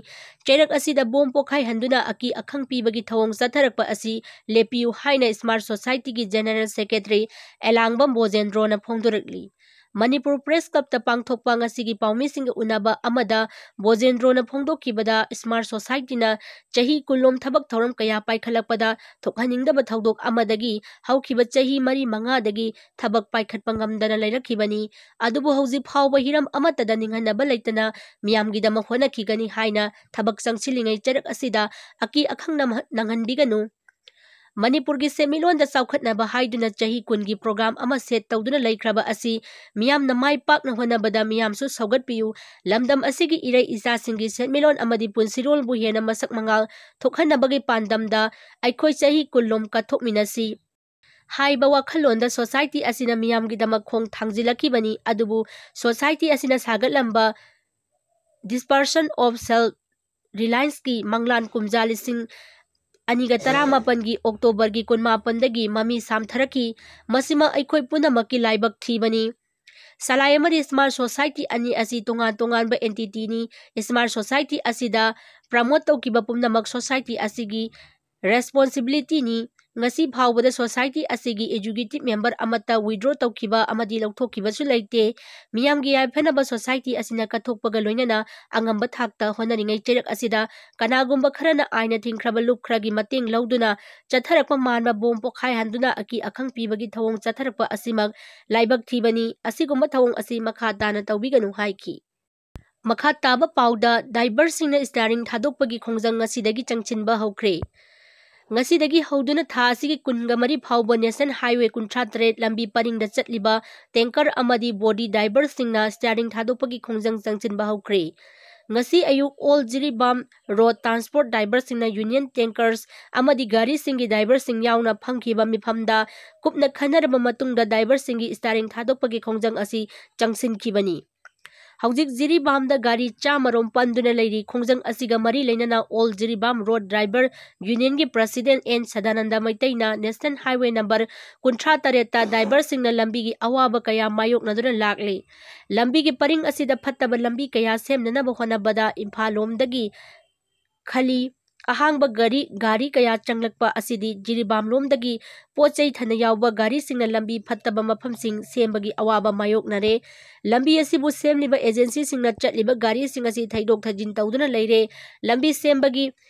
ꯆꯩꯔꯛ ꯑꯁꯤꯗ ꯕꯣꯝ ꯄꯣꯈꯥꯏꯍꯟꯗꯨꯅ ꯑꯀꯤ ꯑꯈꯪ ꯄꯤꯕꯒꯤ ꯊꯧꯑꯣꯡ ꯆꯠꯊꯔꯛꯄ ꯑꯁꯤ ꯂꯦꯞꯄꯤꯌꯨ ꯍꯥꯏꯅ ꯁ꯭ꯃꯥꯔꯠ ꯁꯣꯁꯥꯏꯇꯤꯒꯤ ꯖꯦꯅꯔꯦꯜ ꯁꯦꯀ꯭ꯔꯦꯇꯔꯤ ꯑꯦꯂꯥꯡꯕꯝ ꯕꯣꯖꯦꯟꯗ꯭ꯔꯣꯅ ꯐꯣꯡꯗꯣꯔꯛꯂꯤ꯫ ꯃꯅꯤꯄꯨꯔ ꯄ꯭ꯔꯦꯁ ꯀ꯭ꯂꯕꯇ ꯄꯥꯡꯊꯣꯛꯄ ꯉꯁꯤꯒꯤ ꯄꯥꯎꯃꯤꯁꯤꯡꯒ ꯎꯅꯕ ꯑꯃꯗ ꯕꯣꯖꯦꯟꯗ꯭ꯔꯣꯅ ꯐꯣꯡꯗꯣꯛꯈꯤꯕꯗ, ꯁ꯭ꯃꯥꯔꯠ ꯁꯣꯁꯥꯏꯇꯤꯅ ꯆꯍꯤ ꯀꯨꯟꯂꯣꯝ ꯊꯕꯛ ꯊꯧꯔꯝ ꯀꯌꯥ ꯄꯥꯏꯈꯠꯂꯛꯄꯗ ꯊꯣꯛꯍꯟꯅꯤꯡꯗꯕ ꯊꯧꯗꯣꯛ ꯑꯃꯗꯒꯤ ꯍꯧꯈꯤꯕ ꯆꯍꯤ ꯃꯔꯤ ꯃꯉꯥꯗꯒꯤ ꯊꯕꯛ ꯄꯥꯏꯈꯠꯄ ꯉꯝꯗꯅ ꯂꯩꯔꯛꯈꯤꯕꯅꯤ꯫ ꯑꯗꯨꯕꯨ ꯍꯧꯖꯤꯛ ꯐꯥꯎꯕ ꯍꯤꯔꯝ ꯑꯃꯠꯇꯗ ꯅꯤꯡꯍꯟꯅꯕ ꯂꯩꯇꯅ ꯃꯤꯌꯥꯝꯒꯤꯗꯃꯛ ꯍꯣꯠꯅꯈꯤꯒꯅꯤ ꯍꯥꯏꯅ ꯊꯕꯛ ꯆꯪꯁꯤꯜꯂꯤꯉꯩ ꯆꯩꯔꯛ ꯑꯁꯤꯗ ꯑꯀꯤ ꯑꯈꯪ ꯅꯝꯍ-, ꯅꯪꯍꯟꯕꯤꯒꯅꯨ꯫ ꯃꯅꯤꯄꯨꯔꯒꯤ ꯁꯦꯟꯃꯤꯠꯂꯣꯟꯗ ꯆꯥꯎꯈꯠꯅꯕ ꯍꯥꯏꯗꯨꯅ ꯆꯍꯤ ꯀꯨꯟꯒꯤ ꯄ꯭ꯔꯣꯒ꯭ꯔꯥꯝ ꯑꯃ ꯁꯦꯠ ꯇꯧꯗꯨꯅ ꯂꯩꯈ꯭ꯔꯕ ꯑꯁꯤ ꯃꯤꯌꯥꯝꯅ ꯃꯥꯏ ꯄꯥꯛꯅ ꯍꯣꯠꯅꯕꯗ ꯃꯤꯌꯥꯝꯁꯨ ꯁꯧꯒꯠꯄꯤꯌꯨ꯫ ꯂꯝꯗꯝ ꯑꯁꯤꯒꯤ ꯏꯔꯩ ꯏꯆꯥꯁꯤꯡꯒꯤ ꯁꯦꯟꯃꯤꯠꯂꯣꯟ ꯑꯃꯗꯤ ꯄꯨꯟꯁꯤꯔꯣꯜꯕꯨ ꯍꯦꯟꯅ ꯃꯁꯛ ꯃꯉꯥꯜ ꯊꯣꯛꯍꯟꯅꯕꯒꯤ ꯄꯥꯟꯗꯝꯗ ꯑꯩꯈꯣꯏ ꯆꯍꯤ ꯀꯨꯟꯂꯣꯝ ꯀꯠꯊꯣꯛꯃꯤꯟꯅꯁꯤ ꯍꯥꯏꯕ ꯋꯥꯈꯜꯂꯣꯟꯗ ꯁꯣꯁꯥꯏꯇꯤ ꯑꯁꯤꯅ ꯃꯤꯌꯥꯝꯒꯤꯗꯃꯛ ꯈꯣꯡ ꯊꯥꯡꯖꯤꯜꯂꯛꯈꯤꯕꯅꯤ꯫ ꯑꯗꯨꯕꯨ ꯁꯣꯁꯥꯏꯇꯤ ꯑꯁꯤꯅ ꯁꯥꯒꯠꯂꯝꯕ Dispersion of Self Relianceꯀꯤ ꯃꯪꯂꯥꯟ ꯀꯨꯝꯖꯥ ꯂꯤꯁꯤꯡ ꯑꯅꯤꯒ ꯇꯔꯥꯃꯥꯄꯟꯒꯤ ꯑꯣꯛꯇꯣꯕꯔꯒꯤ ꯀꯨꯟꯃꯥꯄꯟꯗꯒꯤ ꯃꯃꯤ ꯁꯥꯝꯊꯔꯛꯈꯤ꯫ ꯃꯁꯤꯃ ꯑꯩꯈꯣꯏ ꯄꯨꯝꯅꯃꯛꯀꯤ ꯂꯥꯏꯕꯛ ꯊꯤꯕꯅꯤ꯫ ꯁꯂꯥꯏ ꯑꯃꯗꯤ ꯁ꯭ꯃꯥꯔꯠ ꯁꯣꯁꯥꯏꯇꯤ ꯑꯅꯤ ꯑꯁꯤ ꯇꯣꯉꯥꯟ ꯇꯣꯉꯥꯟꯕ ꯑꯦꯟꯇꯤꯇꯤꯅꯤ꯫ ꯁ꯭ꯃꯥꯔꯠ ꯁꯣꯁꯥꯏꯇꯤ ꯑꯁꯤꯗ ꯄ꯭ꯔꯃꯣꯠ ꯇꯧꯈꯤꯕ ꯄꯨꯝꯅꯃꯛ ꯁꯣꯁꯥꯏꯇꯤ ꯑꯁꯤꯒꯤ ꯔꯦꯁꯄꯣꯟꯁꯤꯕꯤꯂꯤꯇꯤꯅꯤ꯫ ꯉꯁꯤ ꯐꯥꯎꯕꯗ ꯁꯣꯁꯥꯏꯇꯤ ꯑꯁꯤꯒꯤ ꯑꯦꯖꯨꯀꯦꯇꯤꯚ ꯃꯦꯝꯕꯔ ꯑꯃꯠꯇ ꯋꯤꯗ꯭ꯔꯣ ꯇꯧꯈꯤꯕ ꯑꯃꯗꯤ ꯂꯧꯊꯣꯛꯈꯤꯕꯁꯨ ꯂꯩꯇꯦ꯫ ꯃꯤꯌꯥꯝꯒꯤ ꯌꯥꯏꯐꯅꯕ ꯁꯣꯁꯥꯏꯇꯤ ꯑꯁꯤꯅ ꯀꯠꯊꯣꯛꯄꯒ ꯂꯣꯏꯅꯅ ꯑꯉꯝꯕ ꯊꯥꯛꯇ ꯍꯣꯠꯅꯔꯤꯉꯩ ꯆꯩꯔꯛ ꯑꯁꯤꯗ ꯀꯅꯥꯒꯨꯝꯕ ꯈꯔꯅ ꯑꯥꯏꯟꯅ ꯊꯤꯡꯈ꯭ꯔꯕ ꯂꯨꯞ ꯈꯔꯒꯤ ꯃꯇꯦꯡ ꯂꯧꯗꯨꯅ ꯆꯠꯊꯔꯛꯄ ꯃꯥꯟꯕ ꯕꯣꯝ ꯄꯣꯈꯥꯏꯍꯟꯗꯨꯅ ꯑꯀꯤ ꯑꯈꯪ ꯄꯤꯕꯒꯤ ꯊꯧꯑꯣꯡ ꯆꯠꯊꯔꯛꯄ ꯑꯁꯤꯃꯛ ꯂꯥꯏꯕꯛ ꯊꯤꯕꯅꯤ꯫ ꯑꯁꯤꯒꯨꯝꯕ ꯊꯧꯑꯣꯡ ꯑꯁꯤ ꯃꯈꯥ ꯇꯥꯅ ꯇꯧꯕꯤꯒꯅꯨ ꯍꯥꯏꯈꯤ꯫ ꯃꯈꯥ ꯇꯥꯕ ꯄꯥꯎꯗ, ꯗꯥꯏꯚꯔꯁꯤꯡꯅ ꯁ꯭ꯇꯤꯌꯥꯔꯤꯡ ꯊꯥꯗꯣꯛꯄꯒꯤ ꯈꯣꯡꯖꯪ ꯉꯁꯤꯗꯒꯤ ꯆꯪꯁꯤꯟꯕ ꯍꯧꯈ꯭ꯔꯦ꯫ ꯉꯁꯤꯗꯒꯤ ꯍꯧꯗꯨꯅ ꯊꯥ ꯑꯁꯤꯒꯤ ꯀꯨꯟꯒ ꯃꯔꯤ ꯐꯥꯎꯕ ꯅꯦꯁꯅꯦꯜ ꯍꯥꯏꯋꯦ ꯀꯨꯟꯊ꯭ꯔꯥ ꯇꯔꯦꯠ ꯂꯝꯕꯤ ꯄꯔꯤꯡꯗ ꯆꯠꯂꯤꯕ ꯇꯦꯡꯀꯔ ꯑꯃꯗꯤ ꯕꯣꯗꯤ ꯗꯥꯏꯚꯔꯁꯤꯡꯅ ꯁ꯭ꯇꯤꯌꯥꯔꯤꯡ ꯊꯥꯗꯣꯛꯄꯒꯤ ꯈꯣꯡꯖꯪ ꯆꯪꯁꯤꯟꯕ ꯍꯧꯈ꯭ꯔꯦ꯫ ꯉꯁꯤ ꯑꯌꯨꯛ ꯑꯣꯜ ꯖꯤꯔꯤꯕꯥꯝ ꯔꯣꯗ ꯇ꯭ꯔꯥꯟꯁꯄꯣꯔꯠ ꯗꯥꯏꯚꯔꯁꯤꯡꯅ ꯌꯨꯅꯤꯌꯟ ꯇꯦꯡꯀꯔꯁ ꯑꯃꯗꯤ ꯒꯥꯔꯤꯁꯤꯡꯒꯤ ꯗꯥꯏꯚꯔꯁꯤꯡ ꯌꯥꯎꯅ ꯐꯝꯈꯤꯕ ꯃꯤꯐꯝꯗ ꯀꯨꯞꯅ ꯈꯟꯅꯔꯕ ꯃꯇꯨꯡꯗ ꯗꯥꯏꯚꯔꯁꯤꯡꯒꯤ ꯁ꯭ꯇꯤꯌꯥꯔꯤꯡ ꯊꯥꯗꯣꯛꯄꯒꯤ ꯈꯣꯡꯖꯪ ꯑꯁꯤ ꯆꯪꯁꯤꯟꯈꯤꯕꯅꯤ꯫ ꯍꯧꯖꯤꯛ ꯖꯤꯔꯤꯕꯥꯝꯗ ꯒꯥꯔꯤ ꯆꯥꯝꯃ ꯔꯣꯝ ꯄꯟꯗꯨꯅ ꯂꯩꯔꯤ꯫ ꯈꯣꯡꯖꯪ ꯑꯁꯤꯒ ꯃꯔꯤ ꯂꯩꯅꯅ All Jiribam Road Driver Union ꯒꯤ President ꯑꯦꯟ ꯁꯗꯥꯅꯟꯗ ꯃꯩꯇꯩꯅ National Highway number ꯀꯨꯟꯊ꯭ꯔꯥ ꯇꯔꯦꯠꯇ driver ꯁꯤꯡꯅ ꯂꯝꯕꯤꯒꯤ ꯑꯋꯥꯕ ꯀꯌꯥ ꯃꯥꯌꯣꯛꯅꯗꯨꯅ ꯂꯥꯛꯂꯤ꯫ ꯂꯝꯕꯤꯒꯤ ꯄꯔꯤꯡ ꯑꯁꯤꯗ ꯐꯠꯇꯕ ꯂꯝꯕꯤ ꯀꯌꯥ ꯁꯦꯝꯅꯅꯕ ꯍꯣꯠꯅꯕꯗ ꯏꯝꯐꯥꯜ ꯂꯣꯝꯗꯒꯤ ꯈꯂꯤ, ꯑꯍꯥꯡꯕ ꯒꯥꯔꯤ, ꯒꯥꯔꯤ ꯀꯌꯥ ꯆꯪꯂꯛꯄ ꯑꯁꯤꯗꯤ ꯖꯤꯔꯤꯕꯥꯝ ꯂꯣꯝꯗꯒꯤ ꯄꯣꯠ ꯆꯩ ꯊꯥꯅ ꯌꯥꯎꯕ ꯒꯥꯔꯤꯁꯤꯡꯅ ꯂꯝꯕꯤ ꯐꯠꯇꯕ ꯃꯐꯝꯁꯤꯡ ꯁꯦꯝꯕꯒꯤ ꯑꯋꯥꯕ ꯃꯥꯌꯣꯛꯅꯔꯦ꯫ ꯂꯝꯕꯤ ꯑꯁꯤꯕꯨ ꯁꯦꯝꯂꯤꯕ agency ꯁꯤꯡꯅ ꯆꯠꯂꯤꯕ ꯒꯥꯔꯤꯁꯤꯡ ꯑꯁꯤ ꯊꯩꯗꯣꯛ ꯊꯩꯖꯤꯟ ꯇꯧꯗꯨꯅ ꯂꯩꯔꯦ꯫ ꯂꯝꯕꯤ ꯁꯦꯝꯕꯒꯤ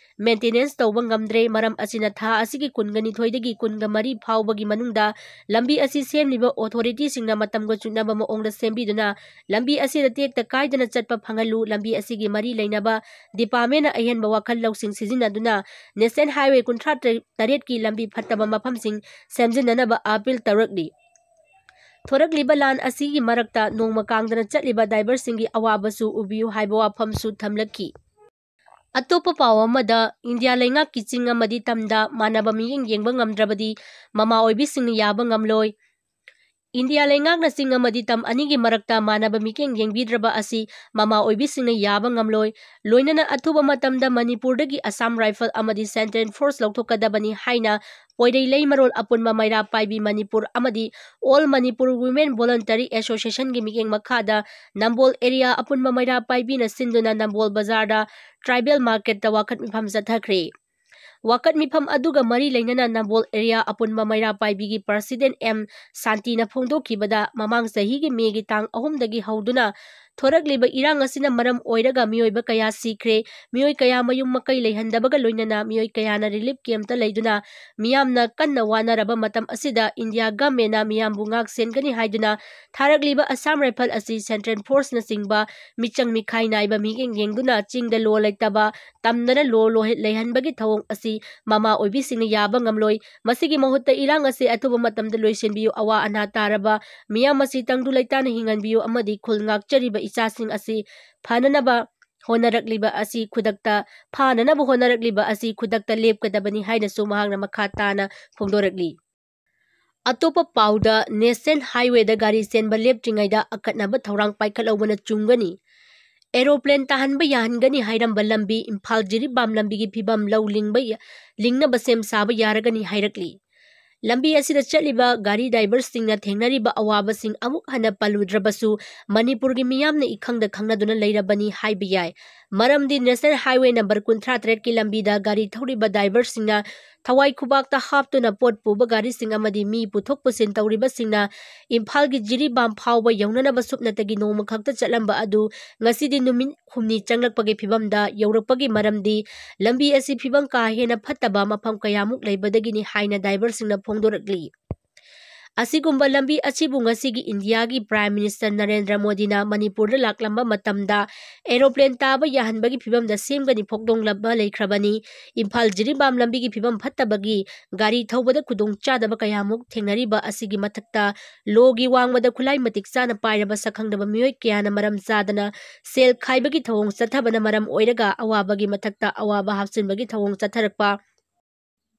maintenance ꯇꯧꯕ ꯉꯝꯗ꯭ꯔꯦ꯫ ꯃꯔꯝ ꯑꯁꯤꯅ ꯊꯥ ꯑꯁꯤꯒꯤ ꯀꯨꯟꯒ ꯅꯤꯊꯣꯏꯗꯒꯤ ꯀꯨꯟꯒ ꯃꯔꯤ ꯐꯥꯎꯕꯒꯤ ꯃꯅꯨꯡꯗ ꯂꯝꯕꯤ ꯑꯁꯤ ꯁꯦꯝꯂꯤꯕ authority ꯁꯤꯡꯅ ꯃꯇꯝꯒ ꯆꯨꯅꯕ ꯃꯑꯣꯡꯗ ꯁꯦꯝꯕꯤꯗꯨꯅ ꯂꯝꯕꯤ ꯑꯁꯤꯗ ꯇꯦꯛꯇ ꯀꯥꯏꯗꯅ ꯆꯠꯄ ꯐꯪꯍꯜꯂꯨ꯫ ꯂꯝꯕꯤ ꯑꯁꯤꯒꯤ ꯃꯔꯤ ꯂꯩꯅꯕ department ꯅ ꯑꯍꯦꯟꯕ ꯋꯥꯈꯜ ꯂꯧꯁꯤꯡ ꯁꯤꯖꯤꯟꯅꯗꯨꯅ National Highway ꯀꯨꯟꯊ꯭ꯔꯥ ꯇꯔꯦꯠꯀꯤ ꯂꯝꯕꯤ ꯐꯠꯇꯕ ꯃꯐꯝꯁꯤꯡ ꯁꯦꯝꯖꯤꯟꯅꯅꯕ appeal ꯇꯧꯔꯛꯂꯤ꯫ ꯊꯣꯔꯛꯂꯤꯕ ꯂꯥꯟ ꯑꯁꯤꯒꯤ ꯃꯔꯛꯇ ꯅꯣꯡꯃ ꯀꯥꯡꯗꯅ ꯆꯠꯂꯤꯕ driver ꯁꯤꯡꯒꯤ ꯑꯋꯥꯕꯁꯨ ꯎꯕꯤꯌꯨ ꯍꯥꯏꯕ ꯋꯥꯐꯝꯁꯨ ꯊꯝꯂꯛꯈꯤ꯫ ꯑꯇꯣꯞꯄ ꯄꯥꯎ ꯑꯃꯗ, ꯏꯟꯗꯤꯌꯥ ꯂꯩꯉꯥꯛꯀꯤ ꯆꯤꯡ ꯑꯃꯗꯤ ꯇꯝꯗ ꯃꯥꯟꯅꯕ ꯃꯤꯠꯌꯦꯡ ꯌꯦꯡꯕ ꯉꯝꯗ꯭ꯔꯕꯗꯤ ꯃꯃꯥ ꯑꯣꯏꯕꯤꯁꯤꯡꯅ ꯌꯥꯕ ꯉꯝꯂꯣꯏ꯫ ꯏꯟꯗꯤꯌꯥ ꯂꯩꯉꯥꯛꯅ ꯆꯤꯡ ꯑꯃꯗꯤ ꯇꯝ ꯑꯅꯤꯒꯤ ꯃꯔꯛꯇ ꯃꯥꯟꯅꯕ ꯃꯤꯠꯌꯦꯡ ꯌꯦꯡꯕꯤꯗ꯭ꯔꯕ ꯑꯁꯤ ꯃꯃꯥ ꯑꯣꯏꯕꯤꯁꯤꯡꯅ ꯌꯥꯕ ꯉꯝꯂꯣꯏ꯫ ꯂꯣꯏꯅꯅ ꯑꯊꯨꯕ ꯃꯇꯝꯗ ꯃꯅꯤꯄꯨꯔꯗꯒꯤ Assam Rifle ꯑꯃꯗꯤ Central Force ꯂꯧꯊꯣꯛꯀꯗꯕꯅꯤ ꯍꯥꯏꯅ ꯄꯣꯏꯔꯩ ꯂꯩꯃꯔꯣꯜ ꯑꯄꯨꯟꯕ ꯃꯩꯔꯥ ꯄꯥꯏꯕꯤ ꯃꯅꯤꯄꯨꯔ ꯑꯃꯗꯤ All Manipur Women Voluntary Association ꯒꯤ ꯃꯤꯠꯌꯦꯡ ꯃꯈꯥꯗ ꯅꯝꯕꯣꯜ area ꯑꯄꯨꯟꯕ ꯃꯩꯔꯥ ꯄꯥꯏꯕꯤꯅ ꯁꯤꯟꯗꯨꯅ ꯅꯝꯕꯣꯜ ꯕꯖꯥꯔꯗ tribal market ꯇ ꯋꯥꯀꯠ ꯃꯤꯐꯝ ꯆꯠꯊꯈ꯭ꯔꯦ꯫ ꯋꯥꯀꯠ ꯃꯤꯐꯝ ꯑꯗꯨꯒ ꯃꯔꯤ ꯂꯩꯅꯅ ꯅꯝꯕꯣꯜ area ꯑꯄꯨꯟꯕ ꯃꯩꯔꯥ ꯄꯥꯏꯕꯤꯒꯤ President ꯑꯦꯝ ꯁꯥꯟꯇꯤꯅ ꯐꯣꯡꯗꯣꯛꯈꯤꯕꯗ, ꯃꯃꯥꯡ ꯆꯍꯤꯒꯤ May ꯒꯤ ꯇꯥꯡ ꯑꯍꯨꯝꯗꯒꯤ ꯍꯧꯗꯨꯅ ꯊꯣꯔꯛꯂꯤꯕ ꯏꯔꯥꯡ ꯑꯁꯤꯅ ꯃꯔꯝ ꯑꯣꯏꯔꯒ ꯃꯤꯑꯣꯏꯕ ꯀꯌꯥ ꯁꯤꯈ꯭ꯔꯦ, ꯃꯤꯑꯣꯏ ꯀꯌꯥ ꯃꯌꯨꯝ ꯃꯀꯩ ꯂꯩꯍꯟꯗꯕꯒ ꯂꯣꯏꯅꯅ ꯃꯤꯑꯣꯏ ꯀꯌꯥꯅ relief camp ꯇ ꯂꯩꯗꯨꯅ ꯃꯤꯌꯥꯝꯅ ꯀꯟꯅ ꯋꯥꯅꯔꯕ ꯃꯇꯝ ꯑꯁꯤꯗ ꯏꯟꯗꯤꯌꯥ government ꯅ ꯃꯤꯌꯥꯝꯕꯨ ꯉꯥꯛ ꯁꯦꯟꯒꯅꯤ ꯍꯥꯏꯗꯨꯅ ꯊꯥꯔꯛꯂꯤꯕ Assam Rifle ꯑꯁꯤ Central Force ꯅꯆꯤꯡꯕ ꯃꯤꯆꯪ ꯃꯤꯈꯥꯏ ꯅꯥꯏꯕ ꯃꯤꯠꯌꯦꯡ ꯌꯦꯡꯗꯨꯅ ꯆꯤꯡꯗ ꯂꯣ ꯂꯩꯇꯕ, ꯇꯝꯗꯅ ꯂꯣ ꯂꯣ-, ꯂꯩꯍꯟꯕꯒꯤ ꯊꯧꯑꯣꯡ ꯑꯁꯤ ꯃꯃꯥ ꯑꯣꯏꯕꯤꯁꯤꯡꯅ ꯌꯥꯕ ꯉꯝꯂꯣꯏ꯫ ꯃꯁꯤꯒꯤ ꯃꯍꯨꯠꯇ ꯏꯔꯥꯡ ꯑꯁꯤ ꯑꯊꯨꯕ ꯃꯇꯝꯗ ꯂꯣꯏꯁꯤꯟꯕꯤꯌꯨ, ꯑꯋꯥ ꯑꯅꯥ ꯇꯥꯔꯕ ꯃꯤꯌꯥꯝ ꯑꯁꯤ ꯇꯪꯗꯨ ꯂꯩꯇꯥꯅ ꯍꯤꯡꯍꯟꯕꯤꯌꯨ ꯑꯃꯗꯤ ꯈꯨꯜ ꯉꯥꯛꯆꯔꯤꯕ ꯏꯆꯥꯁꯤꯡ ꯑꯁꯤ ꯐꯅꯅꯕ ꯍꯣꯠꯅꯔꯛꯂꯤꯕ ꯑꯁꯤ ꯈꯨꯗꯛꯇ, ꯐꯥꯅꯅꯕ ꯍꯣꯠꯅꯔꯛꯂꯤꯕ ꯑꯁꯤ ꯈꯨꯗꯛꯇ ꯂꯦꯞꯀꯗꯕꯅꯤ ꯍꯥꯏꯅꯁꯨ ꯃꯍꯥꯛꯅ ꯃꯈꯥ ꯇꯥꯅ ꯐꯣꯡꯗꯣꯔꯛꯂꯤ꯫ ꯑꯇꯣꯞꯄ ꯄꯥꯎꯗ, ꯅꯦꯁꯅꯦꯜ ꯍꯥꯏꯋꯦꯗ ꯒꯥꯔꯤ ꯆꯦꯟꯕ ꯂꯦꯞꯇ꯭ꯔꯤꯉꯩꯗ ꯑꯀꯟꯅꯕ ꯊꯧꯔꯥꯡ ꯄꯥꯏꯈꯠꯍꯧꯕꯅ ꯆꯨꯝꯒꯅꯤ꯫ ꯑꯦꯔꯣꯄ꯭ꯂꯦꯟ ꯇꯥꯍꯟꯕ ꯌꯥꯍꯟꯒꯅꯤ ꯍꯥꯏꯔꯝꯕ ꯂꯝꯕꯤ ꯏꯝꯐꯥꯜ ꯖꯤꯔꯤꯕꯥꯝ ꯂꯝꯕꯤꯒꯤ ꯐꯤꯕꯝ ꯂꯧ ꯂꯤꯡꯕ ꯌ-, ꯂꯤꯡꯅꯕ ꯁꯦꯝ ꯁꯥꯕ ꯌꯥꯔꯒꯅꯤ ꯍꯥꯏꯔꯛꯂꯤ꯫ ꯂꯝꯕꯤ ꯑꯁꯤꯗ ꯆꯠꯂꯤꯕ ꯒꯥꯔꯤ ꯗ꯭ꯔꯥꯏꯚꯔꯁꯤꯡꯅ ꯊꯦꯡꯅꯔꯤꯕ ꯑꯋꯥꯕꯁꯤꯡ ꯑꯃꯨꯛ ꯍꯟꯅ ꯄꯜꯂꯨꯗ꯭ꯔꯕꯁꯨ, ꯃꯅꯤꯄꯨꯔꯒꯤ ꯃꯤꯌꯥꯝꯅ ꯏꯈꯪꯗ ꯈꯪꯅꯗꯨꯅ ꯂꯩꯔꯕꯅꯤ ꯍꯥꯏꯕ ꯌꯥꯏ꯫ ꯃꯔꯝꯗꯤ ꯅꯦꯁꯅꯦꯜ ꯍꯥꯏꯋꯦ ꯅꯝꯕꯔ ꯀꯨꯟꯊ꯭ꯔꯥ ꯇꯔꯦꯠꯀꯤ ꯂꯝꯕꯤꯗ ꯒꯥꯔꯤ ꯊꯧꯔꯤꯕ ꯗ꯭ꯔꯥꯏꯚꯔꯁꯤꯡꯅ ꯊꯋꯥꯏ ꯈꯨꯕꯥꯛꯇ ꯍꯥꯞꯇꯨꯅ ꯄꯣꯠ ꯄꯨꯕ ꯒꯥꯔꯤꯁꯤꯡ ꯑꯃꯗꯤ ꯃꯤ ꯄꯨꯊꯣꯛ ꯄꯨꯁꯤꯟ ꯇꯧꯔꯤꯕꯁꯤꯡꯅ ꯏꯝꯐꯥꯜꯒꯤ ꯖꯤꯔꯤꯕꯥꯝ ꯐꯥꯎꯕ ꯌꯧꯅꯅꯕ ꯁꯨꯞꯅꯇꯒꯤ ꯅꯣꯡꯃ ꯈꯛꯇ ꯆꯠꯂꯝꯕ ꯑꯗꯨ ꯉꯁꯤꯗꯤ ꯅꯨꯃꯤꯠ ꯍꯨꯝꯅꯤ ꯆꯪꯂꯛꯄꯒꯤ ꯐꯤꯕꯝꯗ ꯌꯧꯔꯛꯄꯒꯤ ꯃꯔꯝꯗꯤ, ꯂꯝꯕꯤ ꯑꯁꯤ ꯐꯤꯕꯝ ꯀꯥ ꯍꯦꯟꯅ ꯐꯠꯇꯕ ꯃꯐꯝ ꯀꯌꯥꯃꯨꯛ ꯂꯩꯕꯗꯒꯤꯅꯤ ꯍꯥꯏꯅ ꯗ꯭ꯔꯥꯏꯚꯔꯁꯤꯡꯅ ꯐꯣꯡꯗꯣꯔꯛꯂꯤ꯫ ꯑꯁꯤꯒꯨꯝꯕ ꯂꯝꯕꯤ ꯑꯁꯤꯕꯨ ꯉꯁꯤꯒꯤ ꯏꯟꯗꯤꯌꯥꯒꯤ ꯄ꯭ꯔꯥꯏꯝ ꯃꯤꯅꯤꯁꯇꯔ ꯅꯔꯦꯟꯗ꯭ꯔ ꯃꯣꯗꯤꯅ ꯃꯅꯤꯄꯨꯔꯗ ꯂꯥꯛꯂꯝꯕ ꯃꯇꯝꯗ ꯑꯦꯔꯣꯄ꯭ꯂꯦꯟ ꯇꯥꯕ ꯌꯥꯍꯟꯕꯒꯤ ꯐꯤꯕꯝꯗ ꯁꯦꯝꯒꯅꯤ ꯐꯣꯡꯗꯣꯛꯂꯝꯕ ꯂꯩꯈ꯭ꯔꯕꯅꯤ꯫ ꯏꯝꯐꯥꯜ ꯖꯤꯔꯤꯕꯥꯝ ꯂꯝꯕꯤꯒꯤ ꯐꯤꯕꯝ ꯐꯠꯇꯕꯒꯤ ꯒꯥꯔꯤ ꯊꯧꯕꯗ ꯈꯨꯗꯣꯡꯆꯥꯗꯕ ꯀꯌꯥꯃꯨꯛ ꯊꯦꯡꯅꯔꯤꯕ ꯑꯁꯤꯒꯤ ꯃꯊꯛꯇ, ꯂꯣꯒꯤ ꯋꯥꯡꯃꯗ ꯈꯨꯠꯂꯥꯏ ꯃꯇꯤꯛ ꯆꯥꯅ ꯄꯥꯏꯔꯕ ꯁꯛꯈꯪꯗꯕ ꯃꯤꯑꯣꯏ ꯀꯌꯥꯅ ꯃꯔꯝ ꯆꯥꯗꯅ ꯁꯦꯜ ꯈꯥꯏꯕꯒꯤ ꯊꯧꯑꯣꯡ ꯆꯠꯊꯕꯅ ꯃꯔꯝ ꯑꯣꯏꯔꯒ ꯑꯋꯥꯕꯒꯤ ꯃꯊꯛꯇ ꯑꯋꯥꯕ ꯍꯥꯞꯆꯤꯟꯕꯒꯤ ꯊꯧꯑꯣꯡ ꯆꯠꯊꯔꯛꯄ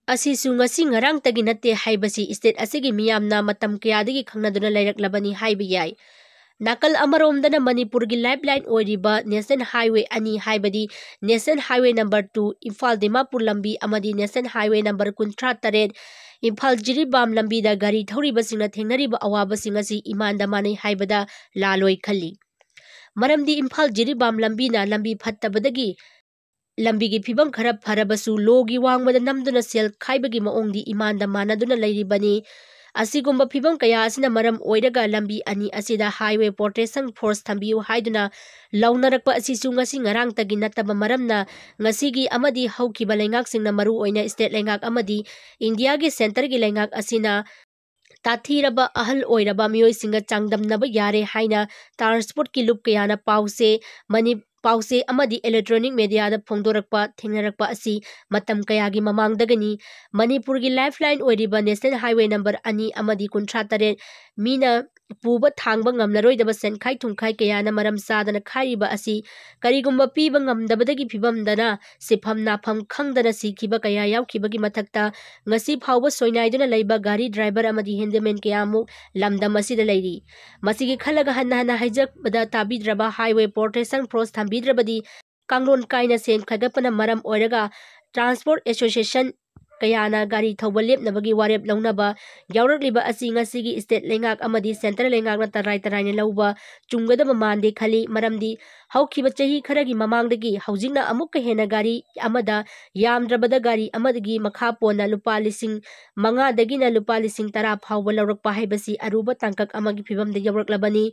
ꯑꯁꯤꯁꯨ ꯉꯁꯤ ꯉꯔꯥꯡꯇꯒꯤ ꯅꯠꯇꯦ ꯍꯥꯏꯕꯁꯤ ꯁ꯭ꯇꯦꯠ ꯑꯁꯤꯒꯤ ꯃꯤꯌꯥꯝꯅ ꯃꯇꯝ ꯀꯌꯥꯗꯒꯤ ꯈꯪꯅꯗꯨꯅ ꯂꯩꯔꯛꯂꯕꯅꯤ ꯍꯥꯏꯕ ꯌꯥꯏ꯫ ꯅꯥꯀꯜ ꯑꯃꯔꯣꯝꯗꯅ ꯃꯅꯤꯄꯨꯔꯒꯤ ꯂꯥꯏꯐ ꯂꯥꯏꯟ ꯑꯣꯏꯔꯤꯕ ꯅꯦꯁꯅꯦꯜ ꯍꯥꯏꯋꯦ ꯑꯅꯤ, ꯍꯥꯏꯕꯗꯤ national highway number two, Imphal Dimapur ꯂꯝꯕꯤ ꯑꯃꯗꯤ ꯅꯦꯁꯅꯦꯜ ꯍꯥꯏꯋꯦ ꯅꯝꯕꯔ ꯀꯨꯟꯊ꯭ꯔꯥ ꯇꯔꯦꯠ, ꯏꯝꯐꯥꯜ ꯖꯤꯔꯤꯕꯥꯝ ꯂꯝꯕꯤꯗ ꯒꯥꯔꯤ ꯊꯧꯔꯤꯕꯁꯤꯡꯅ ꯊꯦꯡꯅꯔꯤꯕ ꯑꯋꯥꯕꯁꯤꯡ ꯑꯁꯤ ꯏꯃꯥꯟꯗ ꯃꯥꯟꯅꯩ ꯍꯥꯏꯕꯗ ꯂꯥꯜꯂꯣꯏ ꯈꯜꯂꯤ꯫ ꯃꯔꯝꯗꯤ ꯏꯝꯐꯥꯜ ꯖꯤꯔꯤꯕꯥꯝ ꯂꯝꯕꯤꯅ ꯂꯝꯕꯤ ꯐꯠꯇꯕꯗꯒꯤ ꯂꯝꯕꯤꯒꯤ ꯐꯤꯕꯝ ꯈꯔ ꯐꯔꯕꯁꯨ ꯂꯣꯒꯤ ꯋꯥꯡꯃꯗ ꯅꯝꯗꯨꯅ ꯁꯦꯜ ꯈꯥꯏꯕꯒꯤ ꯃꯑꯣꯡꯗꯤ ꯏꯃꯥꯟꯗ ꯃꯥꯟꯅꯗꯨꯅ ꯂꯩꯔꯤꯕꯅꯤ꯫ ꯑꯁꯤꯒꯨꯝꯕ ꯐꯤꯕꯝ ꯀꯌꯥ ꯑꯁꯤꯅ ꯃꯔꯝ ꯑꯣꯏꯔꯒ ꯂꯝꯕꯤ ꯑꯅꯤ ꯑꯁꯤꯗ ꯍꯥꯏꯋꯦ ꯄ꯭ꯔꯣꯇꯦꯛꯁꯟ ꯐꯣꯔꯁ ꯊꯝꯕꯤꯌꯨ ꯍꯥꯏꯗꯨꯅ ꯂꯥꯎꯅꯔꯛꯄ ꯑꯁꯤꯁꯨ ꯉꯁꯤ ꯉꯔꯥꯡꯇꯒꯤ ꯅꯠꯇꯕ ꯃꯔꯝꯅ, ꯉꯁꯤꯒꯤ ꯑꯃꯗꯤ ꯍꯧꯈꯤꯕ ꯂꯩꯉꯥꯛꯁꯤꯡꯅ, ꯃꯔꯨꯑꯣꯏꯅ ꯁ꯭ꯇꯦꯠ ꯂꯩꯉꯥꯛ ꯑꯃꯗꯤ ꯏꯟꯗꯤꯌꯥꯒꯤ ꯁꯦꯟꯇꯔꯒꯤ ꯂꯩꯉꯥꯛ ꯑꯁꯤꯅ ꯇꯥꯊꯤꯔꯕ ꯑꯍꯜ ꯑꯣꯏꯔꯕ ꯃꯤꯑꯣꯏꯁꯤꯡꯒ ꯆꯥꯡꯗꯝꯅꯕ ꯌꯥꯔꯦ ꯍꯥꯏꯅ ꯇ꯭ꯔꯥꯟꯁꯄꯣꯔꯠꯀꯤ ꯂꯨꯞ ꯀꯌꯥꯅ ꯄꯥꯎꯆꯦ, ꯃꯅꯤ-, ꯄꯥꯎꯆꯦ ꯑꯃꯗꯤ ꯏꯂꯦꯛꯇ꯭ꯔꯣꯅꯤꯛ ꯃꯦꯗꯤꯌꯥꯗ ꯐꯣꯡꯗꯣꯔꯛꯄ, ꯊꯦꯡꯅꯔꯛꯄ ꯑꯁꯤ ꯃꯇꯝ ꯀꯌꯥꯒꯤ ꯃꯃꯥꯡꯗꯒꯤꯅꯤ꯫ ꯃꯅꯤꯄꯨꯔꯒꯤ ꯂꯥꯏꯐ ꯂꯥꯏꯟ ꯑꯣꯏꯔꯤꯕ ꯅꯦꯁꯅꯦꯜ ꯍꯥꯏꯋꯦ ꯅꯝꯕꯔ ꯑꯅꯤ ꯑꯃꯗꯤ ꯀꯨꯟꯊ꯭ꯔꯥ ꯇꯔꯦꯠ ꯃꯤꯅ ꯄꯨꯕ ꯊꯥꯡꯕ ꯉꯝꯂꯔꯣꯏꯗꯕ ꯁꯦꯟꯈꯥꯏ ꯊꯨꯝꯈꯥꯏ ꯀꯌꯥꯅ ꯃꯔꯝ ꯆꯥꯗꯅ ꯈꯥꯏꯔꯤꯕ ꯑꯁꯤ ꯀꯔꯤꯒꯨꯝꯕ ꯄꯤꯕ ꯉꯝꯗꯕꯗꯒꯤ ꯐꯤꯕꯝꯗꯅ ꯁꯤꯐꯝ ꯅꯥꯐꯝ ꯈꯪꯗꯅ ꯁꯤꯈꯤꯕ ꯀꯌꯥ ꯌꯥꯎꯈꯤꯕꯒꯤ ꯃꯊꯛꯇ ꯉꯁꯤ ꯐꯥꯎꯕ ꯁꯣꯏꯅꯥꯏꯗꯨꯅ ꯂꯩꯕ ꯒꯥꯔꯤ ꯗ꯭ꯔꯥꯏꯚꯔ ꯑꯃꯗꯤ ꯍꯦꯟꯗꯤꯃꯦꯟ ꯀꯌꯥꯃꯨꯛ ꯂꯝꯗꯝ ꯑꯁꯤꯗ ꯂꯩꯔꯤ꯫ ꯃꯁꯤꯒꯤ ꯈꯜꯂꯒ ꯍꯟꯅ ꯍꯟꯅ ꯍꯥꯏꯖꯕꯗ ꯇꯥꯕꯤꯗ꯭ꯔꯕ Highway Protection Force ꯊꯝꯕꯤꯗ꯭ꯔꯕꯗꯤ ꯀꯥꯡꯂꯣꯟ ꯀꯥꯏꯅ ꯁꯦꯟ ꯈꯥꯏꯒꯠꯄꯅ ꯃꯔꯝ ꯑꯣꯏꯔꯒ Transport Association ꯀꯌꯥꯅ ꯒꯥꯔꯤ ꯊꯧꯕ ꯂꯦꯞꯅꯕꯒꯤ ꯋꯥꯔꯦꯞ ꯂꯧꯅꯕ ꯌꯥꯎꯔꯛꯂꯤꯕ ꯑꯁꯤ ꯉꯁꯤꯒꯤ state ꯂꯩꯉꯥꯛ ꯑꯃꯗꯤ centre ꯂꯩꯉꯥꯛꯅ ꯇꯔꯥꯏ ꯇꯔꯥꯏꯅ ꯂꯧꯕ ꯆꯨꯝꯒꯗꯕ ꯃꯥꯟꯗꯦ ꯈꯜꯂꯤ꯫ ꯃꯔꯝꯗꯤ ꯍꯧꯈꯤꯕ ꯆꯍꯤ ꯈꯔꯒꯤ ꯃꯃꯥꯡꯗꯒꯤ ꯍꯧꯖꯤꯛꯅ ꯑꯃꯨꯛꯀ ꯍꯦꯟꯅ ꯒꯥꯔꯤ ꯑꯃꯗ ꯌꯥꯝꯗ꯭ꯔꯕꯗ ꯒꯥꯔꯤ ꯑꯃꯗꯒꯤ ꯃꯈꯥ ꯄꯣꯟꯅ ꯂꯨꯄꯥ ꯂꯤꯁꯤꯡ ꯃꯉꯥꯗꯒꯤꯅ ꯂꯨꯄꯥ ꯂꯤꯁꯤꯡ ꯇꯔꯥ ꯐꯥꯎꯕ ꯂꯧꯔꯛꯄ ꯍꯥꯏꯕꯁꯤ ꯑꯔꯨꯕ ꯇꯥꯡꯀꯛ ꯑꯃꯒꯤ ꯐꯤꯕꯝꯗ ꯌꯧꯔꯛꯂꯕꯅꯤ꯫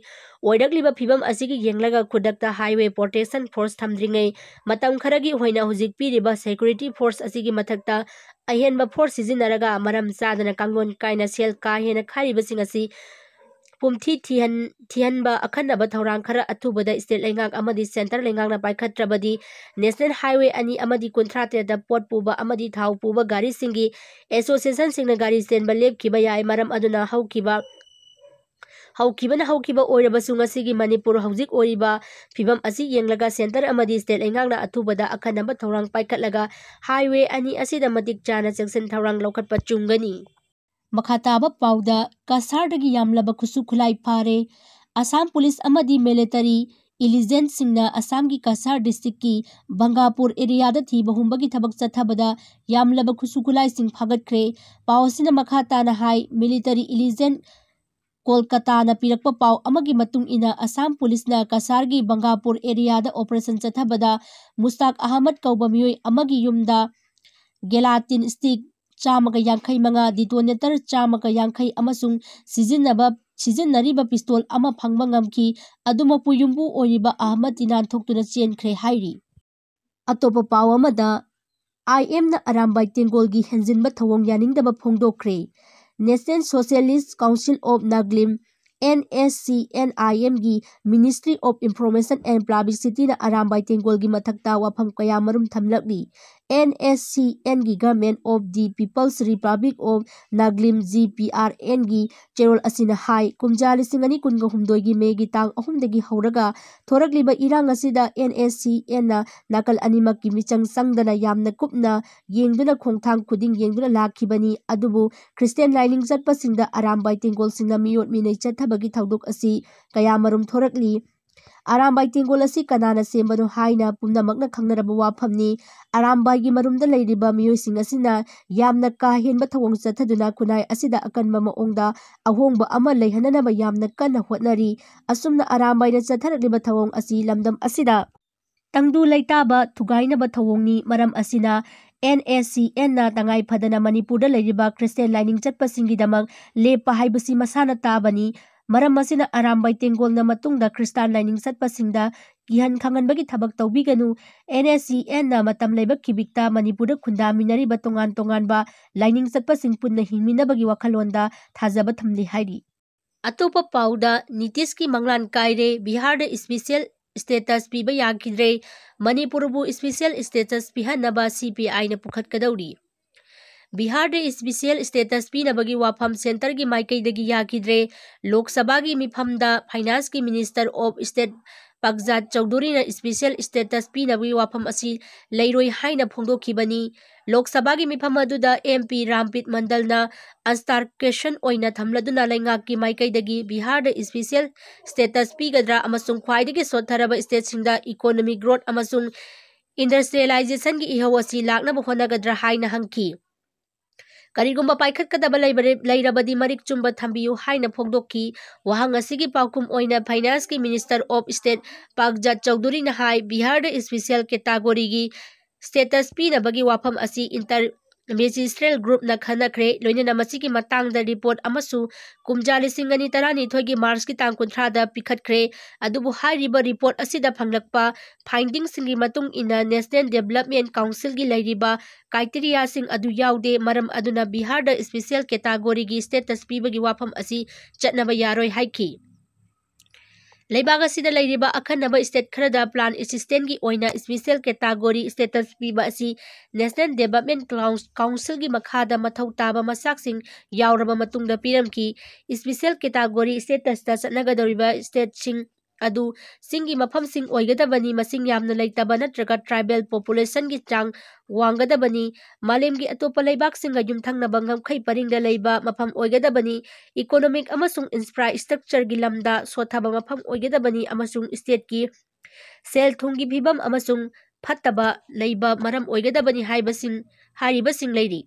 ꯑꯣꯏꯔꯛꯂꯤꯕ ꯐꯤꯕꯝ ꯑꯁꯤꯒꯤ ꯌꯦꯡꯂꯒ ꯈꯨꯗꯛꯇ Highway Protection Force ꯊꯝꯗ꯭ꯔꯤꯉꯩ ꯃꯇꯝ ꯈꯔꯒꯤ ꯑꯣꯏꯅ ꯍꯧꯖꯤꯛ ꯄꯤꯔꯤꯕ security force ꯑꯁꯤꯒꯤ ꯃꯊꯛꯇ ꯑꯍꯦꯟꯕ force ꯁꯤꯖꯤꯟꯅꯔꯒ ꯃꯔꯝ ꯆꯥꯗꯅ ꯀꯥꯡꯂꯣꯟ ꯀꯥꯏꯅ ꯁꯦꯜ ꯀꯥ ꯍꯦꯟꯅ ꯈꯥꯏꯔꯤꯕꯁꯤꯡ ꯑꯁꯤ ꯄꯨꯝꯊꯤ ꯊꯤꯍꯟ-, ꯊꯤꯍꯟꯕ ꯑꯈꯟꯅꯕ ꯊꯧꯔꯥꯡ ꯈꯔ ꯑꯊꯨꯕꯗ state ꯂꯩꯉꯥꯛ ꯑꯃꯗꯤ centre ꯂꯩꯉꯥꯛꯅ ꯄꯥꯏꯈꯠꯇ꯭ꯔꯕꯗꯤ National Highway ꯑꯅꯤ ꯑꯃꯗꯤ ꯀꯨꯟꯊ꯭ꯔꯥ ꯇꯔꯦꯠꯇ ꯄꯣꯠ ꯄꯨꯕ ꯑꯃꯗꯤ ꯊꯥꯎ ꯄꯨꯕ ꯒꯥꯔꯤꯁꯤꯡꯒꯤ association ꯁꯤꯡꯅ ꯒꯥꯔꯤ ꯆꯦꯟꯕ ꯂꯦꯞꯈꯤꯕ ꯌꯥꯏ꯫ ꯃꯔꯝ ꯑꯗꯨꯅ ꯍꯧꯈꯤꯕ, ꯍꯧꯈꯤꯕꯅ ꯍꯧꯈꯤꯕ ꯑꯣꯏꯔꯕꯁꯨ ꯉꯁꯤꯒꯤ ꯃꯅꯤꯄꯨꯔ ꯍꯧꯖꯤꯛ ꯑꯣꯏꯔꯤꯕ ꯐꯤꯕꯝ ꯑꯁꯤ ꯌꯦꯡꯂꯒ centre ꯑꯃꯗꯤ state ꯂꯩꯉꯥꯛꯅ ꯑꯊꯨꯕꯗ ꯑꯈꯟꯅꯕ ꯊꯧꯔꯥꯡ ꯄꯥꯏꯈꯠꯂꯒ highway ꯑꯅꯤ ꯑꯁꯤꯗ ꯃꯇꯤꯛ ꯆꯥꯅ ꯆꯦꯛꯁꯤꯟ ꯊꯧꯔꯥꯡ ꯂꯧꯈꯠꯄ ꯆꯨꯝꯒꯅꯤ꯫ ꯃꯈꯥ ꯇꯥꯕ ꯄꯥꯎꯗ, ꯀꯁꯥꯔꯗꯒꯤ ꯌꯥꯝꯂꯕ ꯈꯨꯠꯁꯨ ꯈꯨꯠꯂꯥꯏ ꯐꯥꯔꯦ꯫ ꯑꯁꯥꯝ ꯄꯨꯂꯤꯁ ꯑꯃꯗꯤ military intelligence ꯁꯤꯡꯅ ꯑꯁꯥꯝꯒꯤ ꯀꯁꯥꯔ district ꯀꯤ ꯕꯪꯒꯥꯄꯨꯔ area ꯗ ꯊꯤꯕ ꯍꯨꯝꯕꯒꯤ ꯊꯕꯛ ꯆꯠꯊꯕꯗ ꯌꯥꯝꯂꯕ ꯈꯨꯠꯁꯨ ꯈꯨꯠꯂꯥꯏꯁꯤꯡ ꯐꯥꯒꯠꯈ꯭ꯔꯦ꯫ ꯄꯥꯎ ꯑꯁꯤꯅ ꯃꯈꯥ ꯇꯥꯅ ꯍꯥꯏ, military intelligence ꯀꯣꯜꯀꯇꯥꯅ ꯄꯤꯔꯛꯄ ꯄꯥꯎ ꯑꯃꯒꯤ ꯃꯇꯨꯡ ꯏꯟꯅ, ꯑꯁꯥꯝ ꯄꯨꯂꯤꯁꯅ ꯀꯁꯥꯔꯒꯤ ꯕꯪꯒꯥꯄꯨꯔ area ꯗ operation ꯆꯠꯊꯕꯗ ꯃꯨꯁꯇꯥꯛ ꯑꯍꯃꯗ ꯀꯧꯕ ꯃꯤꯑꯣꯏ ꯑꯃꯒꯤ ꯌꯨꯝꯗ gelatin stick ꯆꯥꯝꯃꯒ ꯌꯥꯡꯈꯩ ꯃꯉꯥ, detonator ꯆꯥꯝꯃꯒ ꯌꯥꯡꯈꯩ ꯑꯃꯁꯨꯡ ꯁꯤꯖꯤꯟꯅꯕ, ꯁꯤꯖꯤꯟꯅꯔꯤꯕ pistol ꯑꯃ ꯐꯪꯕ ꯉꯝꯈꯤ꯫ ꯑꯗꯨ ꯃꯄꯨ ꯌꯨꯝꯕꯨ ꯑꯣꯏꯔꯤꯕ ꯑꯍꯃꯗꯇꯤ ꯅꯥꯟꯊꯣꯛꯇꯨꯅ ꯆꯦꯟꯈ꯭ꯔꯦ ꯍꯥꯏꯔꯤ꯫ ꯑꯇꯣꯞꯄ ꯄꯥꯎ ꯑꯃꯗ, IM ꯅ ꯑꯔꯥꯝꯕꯥꯏ ꯇꯦꯡꯒꯣꯜꯒꯤ ꯍꯦꯟꯖꯤꯟꯕ ꯊꯧꯑꯣꯡ ꯌꯥꯅꯤꯡꯗꯕ ꯐꯣꯡꯗꯣꯛꯈ꯭ꯔꯦ꯫ National Socialist Council of Nagalim, NSCNIM ꯒꯤ Ministry of Information and Publicity ꯅ ꯑꯔꯥꯝꯕꯥꯏ ꯇꯦꯡꯒꯣꯜꯒꯤ ꯃꯊꯛꯇ ꯋꯥꯐꯝ ꯀꯌꯥ ꯃꯔꯨꯝ ꯊꯝꯂꯛꯂꯤ꯫ ꯑꯦꯟ ꯑꯦꯁ ꯁꯤ ꯑꯦꯟꯒꯤ Government of the People's Republic of Nagalem, G P R ꯑꯦꯟꯒꯤ ꯆꯦꯔꯣꯜ ꯑꯁꯤꯅ ꯍꯥꯏ, ꯀꯨꯝꯖꯥ ꯂꯤꯁꯤꯡ ꯑꯅꯤ ꯀꯨꯟꯒ ꯍꯨꯝꯗꯣꯏꯒꯤ ꯃꯦꯒꯤ ꯇꯥꯡ ꯑꯍꯨꯝꯗꯒꯤ ꯍꯧꯔꯒ ꯊꯣꯔꯛꯂꯤꯕ ꯏꯔꯥꯡ ꯑꯁꯤꯗ ꯑꯦꯟ ꯑꯦꯁ ꯁꯤ ꯑꯦꯟꯅ ꯅꯥꯀꯜ ꯑꯅꯤꯃꯛꯀꯤ ꯃꯤꯆꯪ ꯆꯪꯗꯅ ꯌꯥꯝꯅ ꯀꯨꯞꯅ ꯌꯦꯡꯗꯨꯅ ꯈꯣꯡꯊꯥꯡ ꯈꯨꯗꯤꯡ ꯌꯦꯡꯗꯨꯅ ꯂꯥꯛꯈꯤꯕꯅꯤ꯫ ꯑꯗꯨꯕꯨ ꯈ꯭ꯔꯤꯁꯇꯤꯌꯥꯟ ꯂꯥꯏꯅꯤꯡ ꯆꯠꯄꯁꯤꯡꯗ ꯑꯔꯥꯝꯕꯥꯏ ꯇꯦꯡꯒꯣꯜꯁꯤꯡꯅ ꯃꯤꯑꯣꯠ ꯃꯤꯅꯩ ꯆꯠꯊꯕꯒꯤ ꯊꯧꯗꯣꯛ ꯑꯁꯤ ꯀꯌꯥꯃꯔꯨꯝ ꯊꯣꯔꯛꯂꯤ꯫ ꯑꯔꯥꯝꯕꯥꯏ ꯇꯦꯡꯒꯣꯜ ꯑꯁꯤ ꯀꯅꯥꯅ ꯁꯦꯝꯕꯅꯣ ꯍꯥꯏꯅ ꯄꯨꯝꯅꯃꯛꯅ ꯈꯪꯅꯔꯕ ꯋꯥꯐꯝꯅꯤ꯫ ꯑꯔꯥꯝꯕꯥꯏꯒꯤ ꯃꯔꯨꯝꯗ ꯂꯩꯔꯤꯕ ꯃꯤꯑꯣꯏꯁꯤꯡ ꯑꯁꯤꯅ ꯌꯥꯝꯅ ꯀꯥ ꯍꯦꯟꯕ ꯊꯧꯑꯣꯡ ꯆꯠꯊꯗꯨꯅ ꯈꯨꯟꯅꯥꯏ ꯑꯁꯤꯗ ꯑꯀꯟꯕ ꯃꯑꯣꯡꯗ ꯑꯍꯣꯡꯕ ꯑꯃ ꯂꯩꯍꯟꯅꯅꯕ ꯌꯥꯝꯅ ꯀꯟꯅ ꯍꯣꯠꯅꯔꯤ꯫ ꯑꯁꯨꯝꯅ ꯑꯔꯥꯝꯕꯥꯏꯅ ꯆꯠꯊꯔꯛꯂꯤꯕ ꯊꯧꯑꯣꯡ ꯑꯁꯤ ꯂꯝꯗꯝ ꯑꯁꯤꯗ ꯇꯪꯗꯨ ꯂꯩꯇꯥꯕ ꯊꯨꯒꯥꯏꯅꯕ ꯊꯧꯑꯣꯡꯅꯤ꯫ ꯃꯔꯝ ꯑꯁꯤꯅ ꯑꯦꯟ ꯑꯦꯁ ꯁꯤ ꯑꯦꯟꯅ ꯇꯉꯥꯏ ꯐꯗꯅ ꯃꯅꯤꯄꯨꯔꯗ ꯂꯩꯔꯤꯕ ꯈ꯭ꯔꯤꯁꯇꯤꯌꯥꯟ ꯂꯥꯏꯅꯤꯡ ꯆꯠꯄꯁꯤꯡꯒꯤꯗꯃꯛ ꯂꯦꯞꯄ ꯍꯥꯏꯕꯁꯤ ꯃꯁꯥꯅ ꯇꯥꯕꯅꯤ꯫ ꯃꯔꯝ ꯑꯁꯤꯅ ꯑꯔꯥꯝꯕꯥꯏ ꯇꯦꯡꯒꯣꯜꯅ ꯃꯇꯨꯡꯗ ꯈ꯭ꯔꯤꯁꯇꯥꯟ ꯂꯥꯏꯅꯤꯡ ꯆꯠꯄꯁꯤꯡꯗ ꯀꯤꯍꯟ ꯈꯪꯍꯟꯕꯒꯤ ꯊꯕꯛ ꯇꯧꯕꯤꯒꯅꯨ꯫ ꯑꯦꯟ ꯑꯦꯁ ꯁꯤ ꯑꯦꯟꯅ ꯃꯇꯝ ꯂꯩꯕ ꯈꯤꯕꯤꯛꯇ ꯃꯅꯤꯄꯨꯔꯗ ꯈꯨꯟꯗꯥꯃꯤꯟꯅꯔꯤꯕ ꯇꯣꯉꯥꯟ ꯇꯣꯉꯥꯟꯕ ꯂꯥꯏꯅꯤꯡ ꯆꯠꯄꯁꯤꯡ ꯄꯨꯟꯅ ꯍꯤꯡꯃꯤꯟꯅꯕꯒꯤ ꯋꯥꯈꯜꯂꯣꯟꯗ ꯊꯥꯖꯕ ꯊꯝꯂꯤ ꯍꯥꯏꯔꯤ꯫ ꯑꯇꯣꯞꯄ ꯄꯥꯎꯗ, ꯅꯤꯇꯤꯁꯀꯤ ꯃꯪꯂꯥꯟ ꯀꯥꯏꯔꯦ, ꯕꯤꯍꯥꯔꯗ special status ꯄꯤꯕ ꯌꯥꯈꯤꯗ꯭ꯔꯦ, ꯃꯅꯤꯄꯨꯔꯕꯨ special status ꯄꯤꯍꯟꯅꯕ ꯁꯤ ꯄꯤ ꯑꯥꯏꯅ ꯄꯨꯈꯠꯀꯗꯧꯔꯤ꯫ ꯕꯤꯍꯥꯔꯗ special status ꯄꯤꯅꯕꯒꯤ ꯋꯥꯐꯝ ꯁꯦꯟꯇꯔꯒꯤ ꯃꯥꯏꯀꯩꯗꯒꯤ ꯌꯥꯈꯤꯗ꯭ꯔꯦ꯫ ꯂꯣꯛ ꯁꯚꯥꯒꯤ ꯃꯤꯐꯝꯗ Finance ꯀꯤ Minister of State ꯄ꯭ꯔꯒꯖꯥꯠ ꯆꯧꯙꯨꯔꯤꯅ special status ꯄꯤꯅꯕꯒꯤ ꯋꯥꯐꯝ ꯑꯁꯤ ꯂꯩꯔꯣꯏ ꯍꯥꯏꯅ ꯐꯣꯡꯗꯣꯛꯈꯤꯕꯅꯤ꯫ ꯂꯣꯛ ꯁꯚꯥꯒꯤ ꯃꯤꯐꯝ ꯑꯗꯨꯗ ꯑꯦꯝ ꯄꯤ ꯔꯥꯝꯄꯤꯠ ꯃꯟꯗꯜꯅ obstruction ꯑꯣꯏꯅ ꯊꯝꯂꯗꯨꯅ ꯂꯩꯉꯥꯛꯀꯤ ꯃꯥꯏꯀꯩꯗꯒꯤ ꯕꯤꯍꯥꯔꯗ special status ꯄꯤꯒꯗ꯭ꯔꯥ ꯑꯃꯁꯨꯡ ꯈ꯭ꯋꯥꯏꯗꯒꯤ ꯁꯣꯠꯊꯔꯕ state ꯁꯤꯡꯗ economic growth ꯑꯃꯁꯨꯡ industrialization ꯒꯤ ꯏꯍꯧ ꯑꯁꯤ ꯂꯥꯛꯅꯕ ꯍꯣꯠꯅꯒꯗ꯭ꯔꯥ ꯍꯥꯏꯅ ꯍꯪꯈꯤ꯫ ꯀꯔꯤꯒꯨꯝꯕ ꯄꯥꯏꯈꯠꯀꯗꯕ ꯂꯩꯕꯔꯦ-, ꯂꯩꯔꯕꯗꯤ ꯃꯔꯤꯛ ꯆꯨꯝꯕ ꯊꯝꯕꯤꯌꯨ ꯍꯥꯏꯅ ꯐꯣꯡꯗꯣꯛꯈꯤ꯫ ꯋꯥꯍꯪ ꯑꯁꯤꯒꯤ ꯄꯥꯎꯈꯨꯝ ꯑꯣꯏꯅ Finance ꯀꯤ Minister of State ꯄ꯭ꯔꯒꯖꯥꯠ ꯆꯧꯙꯨꯔꯤꯅ high, ꯕꯤꯍꯥꯔꯗ special category ꯒꯤ status ꯄꯤꯅꯕꯒꯤ ꯋꯥꯐꯝ ꯑꯁꯤ inter ministerial group ꯅ ꯈꯟꯅꯈ꯭ꯔꯦ꯫ ꯂꯣꯏꯅꯅ ꯃꯁꯤꯒꯤ ꯃꯇꯥꯡꯗ report ꯑꯃꯁꯨ ꯀꯨꯝꯖꯥ ꯂꯤꯁꯤꯡ ꯑꯅꯤ ꯇꯔꯥꯅꯤꯊꯣꯏꯒꯤ March ꯀꯤ ꯇꯥꯡ ꯀꯨꯟꯊ꯭ꯔꯥꯗ ꯄꯤꯈꯠꯈ꯭ꯔꯦ꯫ ꯑꯗꯨꯕꯨ ꯍꯥꯏꯔꯤꯕ report ꯑꯁꯤꯗ ꯐꯪꯂꯛꯄ finding ꯁꯤꯡꯒꯤ ꯃꯇꯨꯡ ꯏꯟꯅ National Development Council ꯒꯤ ꯂꯩꯔꯤꯕ criteria ꯁꯤꯡ ꯑꯗꯨ ꯌꯥꯎꯗꯦ꯫ ꯃꯔꯝ ꯑꯗꯨꯅ ꯕꯤꯍꯥꯔꯗ special category ꯒꯤ status ꯄꯤꯕꯒꯤ ꯋꯥꯐꯝ ꯑꯁꯤ ꯆꯠꯅꯕ ꯌꯥꯔꯣꯏ ꯍꯥꯏꯈꯤ꯫ ꯂꯩꯕꯥꯛ ꯑꯁꯤꯗ ꯂꯩꯔꯤꯕ ꯑꯈꯟꯅꯕ state ꯈꯔꯗ plan assistance ꯀꯤ ꯑꯣꯏꯅ special category status ꯄꯤꯕ ꯑꯁꯤ National Development Clou-, Council ꯒꯤ ꯃꯈꯥꯗ ꯃꯊꯧ ꯇꯥꯕ ꯃꯆꯥꯛꯁꯤꯡ ꯌꯥꯎꯔꯕ ꯃꯇꯨꯡꯗ ꯄꯤꯔꯝꯈꯤ꯫ Special category status ꯇ ꯆꯠꯅꯒꯗꯧꯔꯤꯕ state ꯁꯤꯡ ꯑꯗꯨ ꯆꯤꯡꯒꯤ ꯃꯐꯝꯁꯤꯡ ꯑꯣꯏꯒꯗꯕꯅꯤ, ꯃꯁꯤꯡ ꯌꯥꯝꯅ ꯂꯩꯇꯕ ꯅꯠꯇ꯭ꯔꯒ tribal population ꯒꯤ ꯆꯥꯡ ꯋꯥꯡꯒꯗꯕꯅꯤ, ꯃꯥꯂꯦꯝꯒꯤ ꯑꯇꯣꯞꯄ ꯂꯩꯕꯥꯛꯁꯤꯡꯒ ꯌꯨꯝꯊꯪꯅꯕ ꯉꯝꯈꯩ ꯄꯔꯤꯡꯗ ꯂꯩꯕ ꯃꯐꯝ ꯑꯣꯏꯒꯗꯕꯅꯤ, economic ꯑꯃꯁꯨꯡ infrastructure ꯒꯤ ꯂꯝꯗ ꯁꯣꯠꯊꯕ ꯃꯐꯝ ꯑꯣꯏꯒꯗꯕꯅꯤ ꯑꯃꯁꯨꯡ state ꯀꯤ ꯁꯦꯜ ꯊꯨꯝꯒꯤ ꯐꯤꯕꯝ ꯑꯃꯁꯨꯡ ꯐꯠꯇꯕ ꯂꯩꯕ ꯃꯔꯝ ꯑꯣꯏꯒꯗꯕꯅꯤ ꯍꯥꯏꯕꯁꯤꯡ, ꯍꯥꯏꯔꯤꯕꯁꯤꯡ ꯂꯩꯔꯤ꯫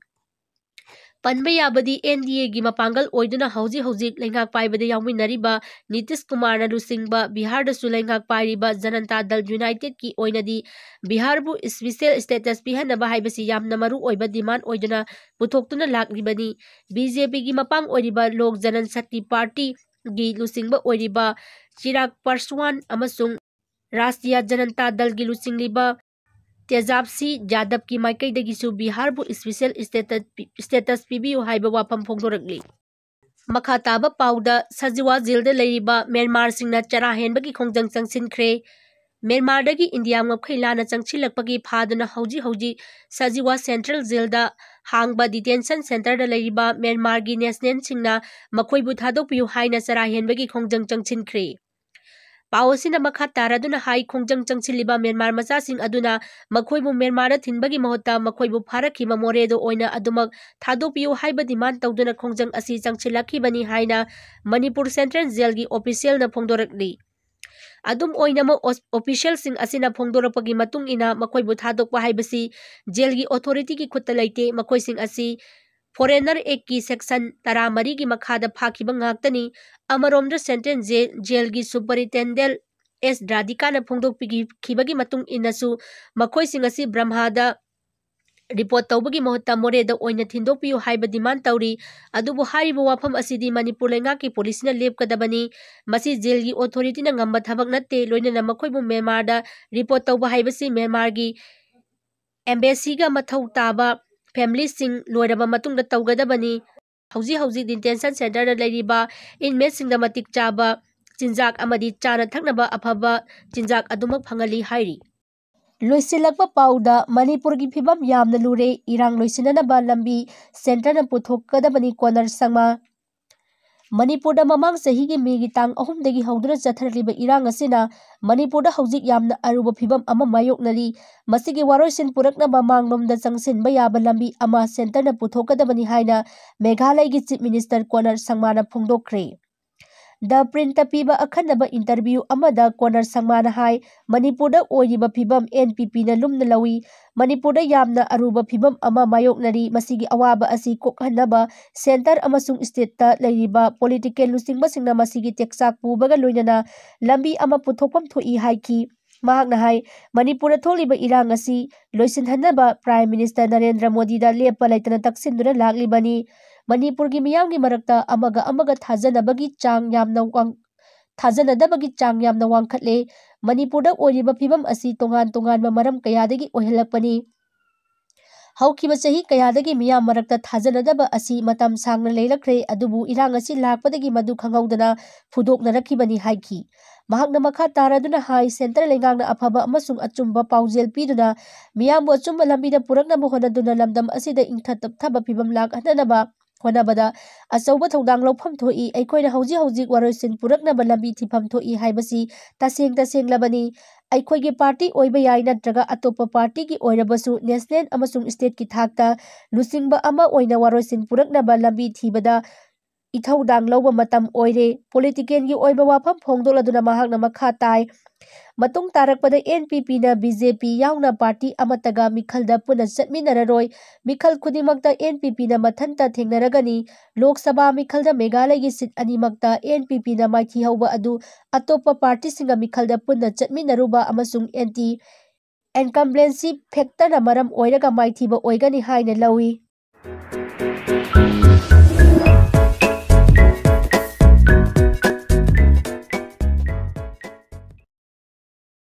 ꯄꯟꯕ ꯌꯥꯕꯗꯤ N D A ꯒꯤ ꯃꯄꯥꯡꯒꯜ ꯑꯣꯏꯗꯨꯅ ꯍꯧꯖꯤꯛ ꯍꯧꯖꯤꯛ ꯂꯩꯉꯥꯛ ꯄꯥꯏꯕꯗ ꯌꯥꯎꯃꯤꯟꯅꯔꯤꯕ ꯅꯤꯇꯤꯁ ꯀꯨꯃꯥꯔꯅ ꯂꯨꯆꯤꯡꯕ ꯕꯤꯍꯥꯔꯗꯁꯨ ꯂꯩꯉꯥꯛ ꯄꯥꯏꯔꯤꯕ ꯖꯅꯟꯇꯥ ꯗꯜ ꯌꯨꯅꯥꯏꯇꯦꯗꯀꯤ ꯑꯣꯏꯅꯗꯤ ꯕꯤꯍꯥꯔꯕꯨ special status ꯄꯤꯍꯟꯅꯕ ꯍꯥꯏꯕꯁꯤ ꯌꯥꯝꯅ ꯃꯔꯨ ꯑꯣꯏꯕ demand ꯑꯣꯏꯗꯨꯅ ꯄꯨꯊꯣꯛꯇꯨꯅ ꯂꯥꯛꯂꯤꯕꯅꯤ꯫ B J P ꯒꯤ ꯃꯄꯥꯡ ꯑꯣꯏꯔꯤꯕ ꯂꯣꯛ ꯖꯅꯟ ꯁꯛꯇꯤ ꯄꯥꯔꯇꯤꯒꯤ ꯂꯨꯆꯤꯡꯕ ꯑꯣꯏꯔꯤꯕ ꯆꯤꯔꯥꯒ ꯄꯥꯁꯋꯥꯟ ꯑꯃꯁꯨꯡ ꯔꯥꯁꯇ꯭ꯔꯤꯌꯥ ꯖꯅꯟꯇꯥ ꯗꯜꯒꯤ ꯂꯨꯆꯤꯡꯂꯤꯕ ꯇꯦꯖꯥꯕꯁꯤ ꯌꯥꯗꯕꯀꯤ ꯃꯥꯏꯀꯩꯗꯒꯤꯁꯨ ꯕꯤꯍꯥꯔꯕꯨ special status ꯄꯤ-, status ꯄꯤꯕꯤꯌꯨ ꯍꯥꯏꯕ ꯋꯥꯐꯝ ꯐꯣꯡꯗꯣꯔꯛꯂꯤ꯫ ꯃꯈꯥ ꯇꯥꯕ ꯄꯥꯎꯗ, ꯁꯖꯤꯋꯥ ꯖꯦꯜꯗ ꯂꯩꯔꯤꯕ ꯃ꯭ꯌꯥꯟꯃꯥꯔꯁꯤꯡꯅ ꯆꯔꯥ ꯍꯦꯟꯕꯒꯤ ꯈꯣꯡꯖꯪ ꯆꯪꯁꯤꯟꯈ꯭ꯔꯦ꯫ ꯃ꯭ꯌꯥꯟꯃꯥꯔꯗꯒꯤ ꯏꯟꯗꯤꯌꯥ ꯉꯝꯈꯩ ꯂꯥꯟꯅ ꯆꯪꯁꯤꯜꯂꯛꯄꯒꯤ ꯐꯥꯗꯨꯅ ꯍꯧꯖꯤꯛ ꯍꯧꯖꯤꯛ ꯁꯖꯤꯋꯥ central ꯖꯦꯜꯗ ꯍꯥꯡꯕ detention centre ꯗ ꯂꯩꯔꯤꯕ ꯃ꯭ꯌꯥꯟꯃꯥꯔꯒꯤ ꯅꯦꯁꯅꯦꯜꯁꯤꯡꯅ ꯃꯈꯣꯏꯕꯨ ꯊꯥꯗꯣꯛꯄꯤꯌꯨ ꯍꯥꯏꯅ ꯆꯔꯥ ꯍꯦꯟꯕꯒꯤ ꯈꯣꯡꯖꯪ ꯆꯪꯁꯤꯟꯈ꯭ꯔꯦ꯫ ꯄꯥꯎ ꯑꯁꯤꯅ ꯃꯈꯥ ꯇꯥꯔꯗꯨꯅ ꯍꯥꯏ, ꯈꯣꯡꯖꯪ ꯆꯪꯁꯤꯜꯂꯤꯕ ꯃ꯭ꯌꯥꯟꯃꯥꯔ ꯃꯆꯥꯁꯤꯡ ꯑꯗꯨꯅ ꯃꯈꯣꯏꯕꯨ ꯃ꯭ꯌꯥꯟꯃꯥꯔꯗ ꯊꯤꯟꯕꯒꯤ ꯃꯍꯨꯠꯇ ꯃꯈꯣꯏꯕꯨ ꯐꯥꯔꯛꯈꯤꯕ ꯃꯣꯔꯦꯗ ꯑꯣꯏꯅ ꯑꯗꯨꯃꯛ ꯊꯥꯗꯣꯛꯄꯤꯌꯨ ꯍꯥꯏꯕ demand ꯇꯧꯗꯨꯅ ꯈꯣꯡꯖꯪ ꯑꯁꯤ ꯆꯪꯁꯤꯜꯂꯛꯈꯤꯕꯅꯤ ꯍꯥꯏꯅ ꯃꯅꯤꯄꯨꯔ central ꯖꯦꯜꯒꯤ official ꯅ ꯐꯣꯡꯗꯣꯔꯛꯂꯤ꯫ ꯑꯗꯨꯝ ꯑꯣꯏꯅꯃꯛ, ꯑꯣ-, official ꯁꯤꯡ ꯑꯁꯤꯅ ꯐꯣꯡꯗꯣꯔꯛꯄꯒꯤ ꯃꯇꯨꯡ ꯏꯟꯅ ꯃꯈꯣꯏꯕꯨ ꯊꯥꯗꯣꯛꯄ ꯍꯥꯏꯕꯁꯤ ꯖꯦꯜꯒꯤ authority ꯒꯤ ꯈꯨꯠꯇ ꯂꯩꯇꯦ꯫ ꯃꯈꯣꯏꯁꯤꯡ ꯑꯁꯤ Foreigner Act ꯀꯤ section ꯇꯔꯥꯃꯔꯤꯒꯤ ꯃꯈꯥꯗ ꯐꯥꯈꯤꯕ ꯉꯥꯛꯇꯅꯤ꯫ ꯑꯃꯔꯣꯝꯗ, central ꯖꯦ-, ꯖꯦꯜꯒꯤ superintendent ꯑꯦꯁ ꯔꯥꯙꯤꯀꯥꯅ ꯐꯣꯡꯗꯣꯛꯄꯤꯈꯤꯕꯒꯤ ꯃꯇꯨꯡ ꯏꯟꯅꯁꯨ ꯃꯈꯣꯏꯁꯤꯡ ꯑꯁꯤ ꯕ꯭ꯔꯍꯃꯗ report ꯇꯧꯕꯒꯤ ꯃꯍꯨꯠꯇ ꯃꯣꯔꯦꯗ ꯑꯣꯏꯅ ꯊꯤꯟꯗꯣꯛꯄꯤꯌꯨ ꯍꯥꯏꯕ demand ꯇꯧꯔꯤ꯫ ꯑꯗꯨꯕꯨ ꯍꯥꯏꯔꯤꯕ ꯋꯥꯐꯝ ꯑꯁꯤꯗꯤ ꯃꯅꯤꯄꯨꯔ ꯂꯩꯉꯥꯛꯀꯤ police ꯅ ꯂꯦꯞꯀꯗꯕꯅꯤ꯫ ꯃꯁꯤ ꯖꯦꯜꯒꯤ authority ꯅ ꯉꯝꯕ ꯊꯕꯛ ꯅꯠꯇꯦ꯫ ꯂꯣꯏꯅꯅ ꯃꯈꯣꯏꯕꯨ ꯃ꯭ꯌꯥꯟꯃꯥꯔꯗ report ꯇꯧꯕ ꯍꯥꯏꯕꯁꯤ ꯃ꯭ꯌꯥꯟꯃꯥꯔꯒꯤ embassy ꯒ ꯃꯊꯧ ꯇꯥꯕ family ꯁꯤꯡ ꯂꯣꯏꯔꯕ ꯃꯇꯨꯡꯗ ꯇꯧꯒꯗꯕꯅꯤ꯫ ꯍꯧꯖꯤꯛ ꯍꯧꯖꯤꯛ detention centre ꯗ ꯂꯩꯔꯤꯕ inmate ꯁꯤꯡꯗ ꯃꯇꯤꯛ ꯆꯥꯕ ꯆꯤꯟꯖꯥꯛ ꯑꯃꯗꯤ ꯆꯥꯅ ꯊꯛꯅꯕ ꯑꯐꯕ ꯆꯤꯟꯖꯥꯛ ꯑꯗꯨꯃꯛ ꯐꯪꯍꯜꯂꯤ ꯍꯥꯏꯔꯤ꯫ ꯂꯣꯏꯁꯤꯜꯂꯛꯄ ꯄꯥꯎꯗ ꯃꯅꯤꯄꯨꯔꯒꯤ ꯐꯤꯕꯝ ꯌꯥꯝꯅ ꯂꯨꯔꯦ, ꯏꯔꯥꯡ ꯂꯣꯏꯁꯤꯟꯅꯅꯕ ꯂꯝꯕꯤ ꯁꯦꯟꯇꯔꯅ ꯄꯨꯊꯣꯛꯀꯗꯕꯅꯤ, ꯀꯣꯅꯔ ꯁꯪꯃꯥ꯫ ꯃꯅꯤꯄꯨꯔꯗ ꯃꯃꯥꯡ ꯆꯍꯤꯒꯤ ꯃꯦꯒꯤ ꯇꯥꯡ ꯑꯍꯨꯝꯗꯒꯤ ꯍꯧꯗꯨꯅ ꯆꯠꯊꯔꯛꯂꯤꯕ ꯏꯔꯥꯡ ꯑꯁꯤꯅ ꯃꯅꯤꯄꯨꯔꯗ ꯍꯧꯖꯤꯛ ꯌꯥꯝꯅ ꯑꯔꯨꯕ ꯐꯤꯕꯝ ꯑꯃ ꯃꯥꯌꯣꯛꯅꯔꯤ꯫ ꯃꯁꯤꯒꯤ ꯋꯥꯔꯣꯏꯁꯤꯟ ꯄꯨꯔꯛꯅꯕ ꯃꯥꯡꯂꯣꯝꯗ ꯆꯪꯁꯤꯟꯕ ꯌꯥꯕ ꯂꯝꯕꯤ ꯑꯃ ꯁꯦꯟꯇꯔꯅ ꯄꯨꯊꯣꯛꯀꯗꯕꯅꯤ ꯍꯥꯏꯅ ꯃꯦꯘꯥꯂꯌꯒꯤ ꯆꯤꯐ ꯃꯤꯅꯤꯁꯇꯔ ꯀꯣꯅꯔ ꯁꯪꯃꯥꯅ ꯐꯣꯡꯗꯣꯛꯈ꯭ꯔꯦ꯫ ꯗ ꯄ꯭ꯔꯤꯟꯠꯇ ꯄꯤꯕ ꯑꯈꯟꯅꯕ ꯏꯟꯇꯔꯚ꯭ꯌꯨ ꯑꯃꯗ ꯀꯣꯅꯔ ꯁꯪꯃꯥꯅ ꯍꯥꯏ, ꯃꯅꯤꯄꯨꯔꯗ ꯑꯣꯏꯔꯤꯕ ꯐꯤꯕꯝ ꯑꯦꯟ ꯄꯤ ꯄꯤꯅ ꯂꯨꯝꯅ ꯂꯧꯏ꯫ ꯃꯅꯤꯄꯨꯔꯗ ꯌꯥꯝꯅ ꯑꯔꯨꯕ ꯐꯤꯕꯝ ꯑꯃ ꯃꯥꯌꯣꯛꯅꯔꯤ꯫ ꯃꯁꯤꯒꯤ ꯑꯋꯥꯕ ꯑꯁꯤ ꯀꯣꯛꯍꯟꯅꯕ ꯁꯦꯟꯇꯔ ꯑꯃꯁꯨꯡ ꯁ꯭ꯇꯦꯠꯇ ꯂꯩꯔꯤꯕ ꯄꯣꯂꯤꯇꯤꯀꯦꯜ ꯂꯨꯆꯤꯡꯕꯁꯤꯡꯅ ꯃꯁꯤꯒꯤ ꯇꯦꯛꯆꯥꯛ ꯄꯨꯕꯒ ꯂꯣꯏꯅꯅ ꯂꯝꯕꯤ ꯑꯃ ꯄꯨꯊꯣꯛꯐꯝ ꯊꯣꯛꯏ ꯍꯥꯏꯈꯤ꯫ ꯃꯍꯥꯛꯅ ꯍꯥꯏ, ꯃꯅꯤꯄꯨꯔꯗ ꯊꯣꯛꯂꯤꯕ ꯏꯔꯥꯡ ꯑꯁꯤ ꯂꯣꯏꯁꯤꯟꯍꯟꯅꯕ ꯄ꯭ꯔꯥꯏꯝ ꯃꯤꯅꯤꯁꯇꯔ ꯅꯔꯦꯟꯗ꯭ꯔ ꯃꯣꯗꯤꯗ ꯂꯦꯞꯄ ꯂꯩꯇꯅ ꯇꯛꯁꯤꯟꯗꯨꯅ ꯂꯥꯛꯂꯤꯕꯅꯤ꯫ ꯃꯅꯤꯄꯨꯔꯒꯤ ꯃꯤꯌꯥꯝꯒꯤ ꯃꯔꯛꯇ ꯑꯃꯒ ꯑꯃꯒ ꯊꯥꯖꯅꯕꯒꯤ ꯆꯥꯡ ꯌꯥꯝꯅ ꯋꯥꯡ-, ꯊꯥꯖꯅꯗꯕꯒꯤ ꯆꯥꯡ ꯌꯥꯝꯅ ꯋꯥꯡꯈꯠꯂꯦ꯫ ꯃꯅꯤꯄꯨꯔꯗ ꯑꯣꯏꯔꯤꯕ ꯐꯤꯕꯝ ꯑꯁꯤ ꯇꯣꯉꯥꯟ ꯇꯣꯉꯥꯟꯕ ꯃꯔꯝ ꯀꯌꯥꯗꯒꯤ ꯑꯣꯏꯍꯜꯂꯛꯄꯅꯤ꯫ ꯍꯧꯈꯤꯕ ꯆꯍꯤ ꯀꯌꯥꯗꯒꯤ ꯃꯤꯌꯥꯝ ꯃꯔꯛꯇ ꯊꯥꯖꯅꯗꯕ ꯑꯁꯤ ꯃꯇꯝ ꯁꯥꯡꯅ ꯂꯩꯔꯛꯈ꯭ꯔꯦ, ꯑꯗꯨꯕꯨ ꯏꯔꯥꯡ ꯑꯁꯤ ꯂꯥꯛꯄꯗꯒꯤ ꯃꯗꯨ ꯈꯪꯍꯧꯗꯅ ꯐꯨꯗꯣꯛꯅꯔꯛꯈꯤꯕꯅꯤ ꯍꯥꯏꯈꯤ꯫ ꯃꯍꯥꯛꯅ ꯃꯈꯥ ꯇꯥꯔꯗꯨꯅ ꯍꯥꯏ, ꯁꯦꯟꯇꯔ ꯂꯩꯉꯥꯛꯅ ꯑꯐꯕ ꯑꯃꯁꯨꯡ ꯑꯆꯨꯝꯕ ꯄꯥꯎꯖꯦꯜ ꯄꯤꯗꯨꯅ ꯃꯤꯌꯥꯝꯕꯨ ꯑꯆꯨꯝꯕ ꯂꯝꯕꯤꯗ ꯄꯨꯔꯛꯅꯕ ꯍꯣꯠꯅꯗꯨꯅ ꯂꯝꯗꯝ ꯑꯁꯤꯗ ꯏꯪꯊ ꯇꯞꯊꯕ ꯐꯤꯕꯝ ꯂꯥꯛꯍꯟꯅꯅꯕ ꯍꯣꯠꯅꯕꯗ ꯑꯆꯧꯕ ꯊꯧꯗꯥꯡ ꯂꯧꯐꯝ ꯊꯣꯛꯏ꯫ ꯑꯩꯈꯣꯏꯅ ꯍꯧꯖꯤꯛ ꯍꯧꯖꯤꯛ ꯋꯥꯔꯣꯏꯁꯤꯟ ꯄꯨꯔꯛꯅꯕ ꯂꯝꯕꯤ ꯊꯤꯐꯝ ꯊꯣꯛꯏ ꯍꯥꯏꯕꯁꯤ ꯇꯁꯦꯡ ꯇꯁꯦꯡꯂꯕꯅꯤ꯫ ꯑꯩꯈꯣꯏꯒꯤ ꯄꯥꯔꯇꯤ ꯑꯣꯏꯕ ꯌꯥꯏ, ꯅꯠꯇ꯭ꯔꯒ ꯑꯇꯣꯞꯄ ꯄꯥꯔꯇꯤꯒꯤ ꯑꯣꯏꯔꯕꯁꯨ ꯅꯦꯁꯅꯦꯜ ꯑꯃꯁꯨꯡ ꯁ꯭ꯇꯦꯠꯀꯤ ꯊꯥꯛꯇ ꯂꯨꯆꯤꯡꯕ ꯑꯃ ꯑꯣꯏꯅ ꯋꯥꯔꯣꯏꯁꯤꯟ ꯄꯨꯔꯛꯅꯕ ꯂꯝꯕꯤ ꯊꯤꯕꯗ ꯏꯊꯧꯗꯥꯡ ꯂꯧꯕ ꯃꯇꯝ ꯑꯣꯏꯔꯦ꯫ ꯄꯣꯂꯤꯇꯤꯀꯦꯜꯒꯤ ꯑꯣꯏꯕ ꯋꯥꯐꯝ ꯐꯣꯡꯗꯣꯛꯂꯗꯨꯅ ꯃꯍꯥꯛꯅ ꯃꯈꯥ ꯇꯥꯏ, ꯃꯇꯨꯡ ꯇꯥꯔꯛꯄꯗ ꯑꯦꯟ ꯄꯤ ꯄꯤꯅ ꯕꯤ ꯖꯦ ꯄꯤ ꯌꯥꯎꯅ ꯄꯥꯔꯇꯤ ꯑꯃꯠꯇꯒ ꯃꯤꯈꯜꯗ ꯄꯨꯟꯅ ꯆꯠꯃꯤꯟꯅꯔꯔꯣꯏ꯫ ꯃꯤꯈꯜ ꯈꯨꯗꯤꯡꯃꯛꯇ ꯑꯦꯟ ꯄꯤ ꯄꯤꯅ ꯃꯊꯟꯇ ꯊꯦꯡꯅꯔꯒꯅꯤ꯫ ꯂꯣꯛ ꯁꯚꯥ ꯃꯤꯈꯜꯗ ꯃꯦꯘꯥꯂꯌꯒꯤ ꯁꯤꯠ ꯑꯅꯤꯃꯛꯇ ꯑꯦꯟ ꯄꯤ ꯄꯤꯅ ꯃꯥꯏꯊꯤꯍꯧꯕ ꯑꯗꯨ ꯑꯇꯣꯞꯄ ꯄꯥꯔꯇꯤꯁꯤꯡꯒ ꯃꯤꯈꯜꯗ ꯄꯨꯟꯅ ꯆꯠꯃꯤꯟꯅꯔꯨꯕ ꯑꯃꯁꯨꯡ ꯑꯦꯟꯇꯤ ꯏꯟꯀꯝꯕꯦꯟꯁꯤ ꯐꯦꯛꯇꯔꯅ ꯃꯔꯝ ꯑꯣꯏꯔꯒ ꯃꯥꯏꯊꯤꯕ ꯑꯣꯏꯒꯅꯤ ꯍꯥꯏꯅ ꯂꯧꯏ꯫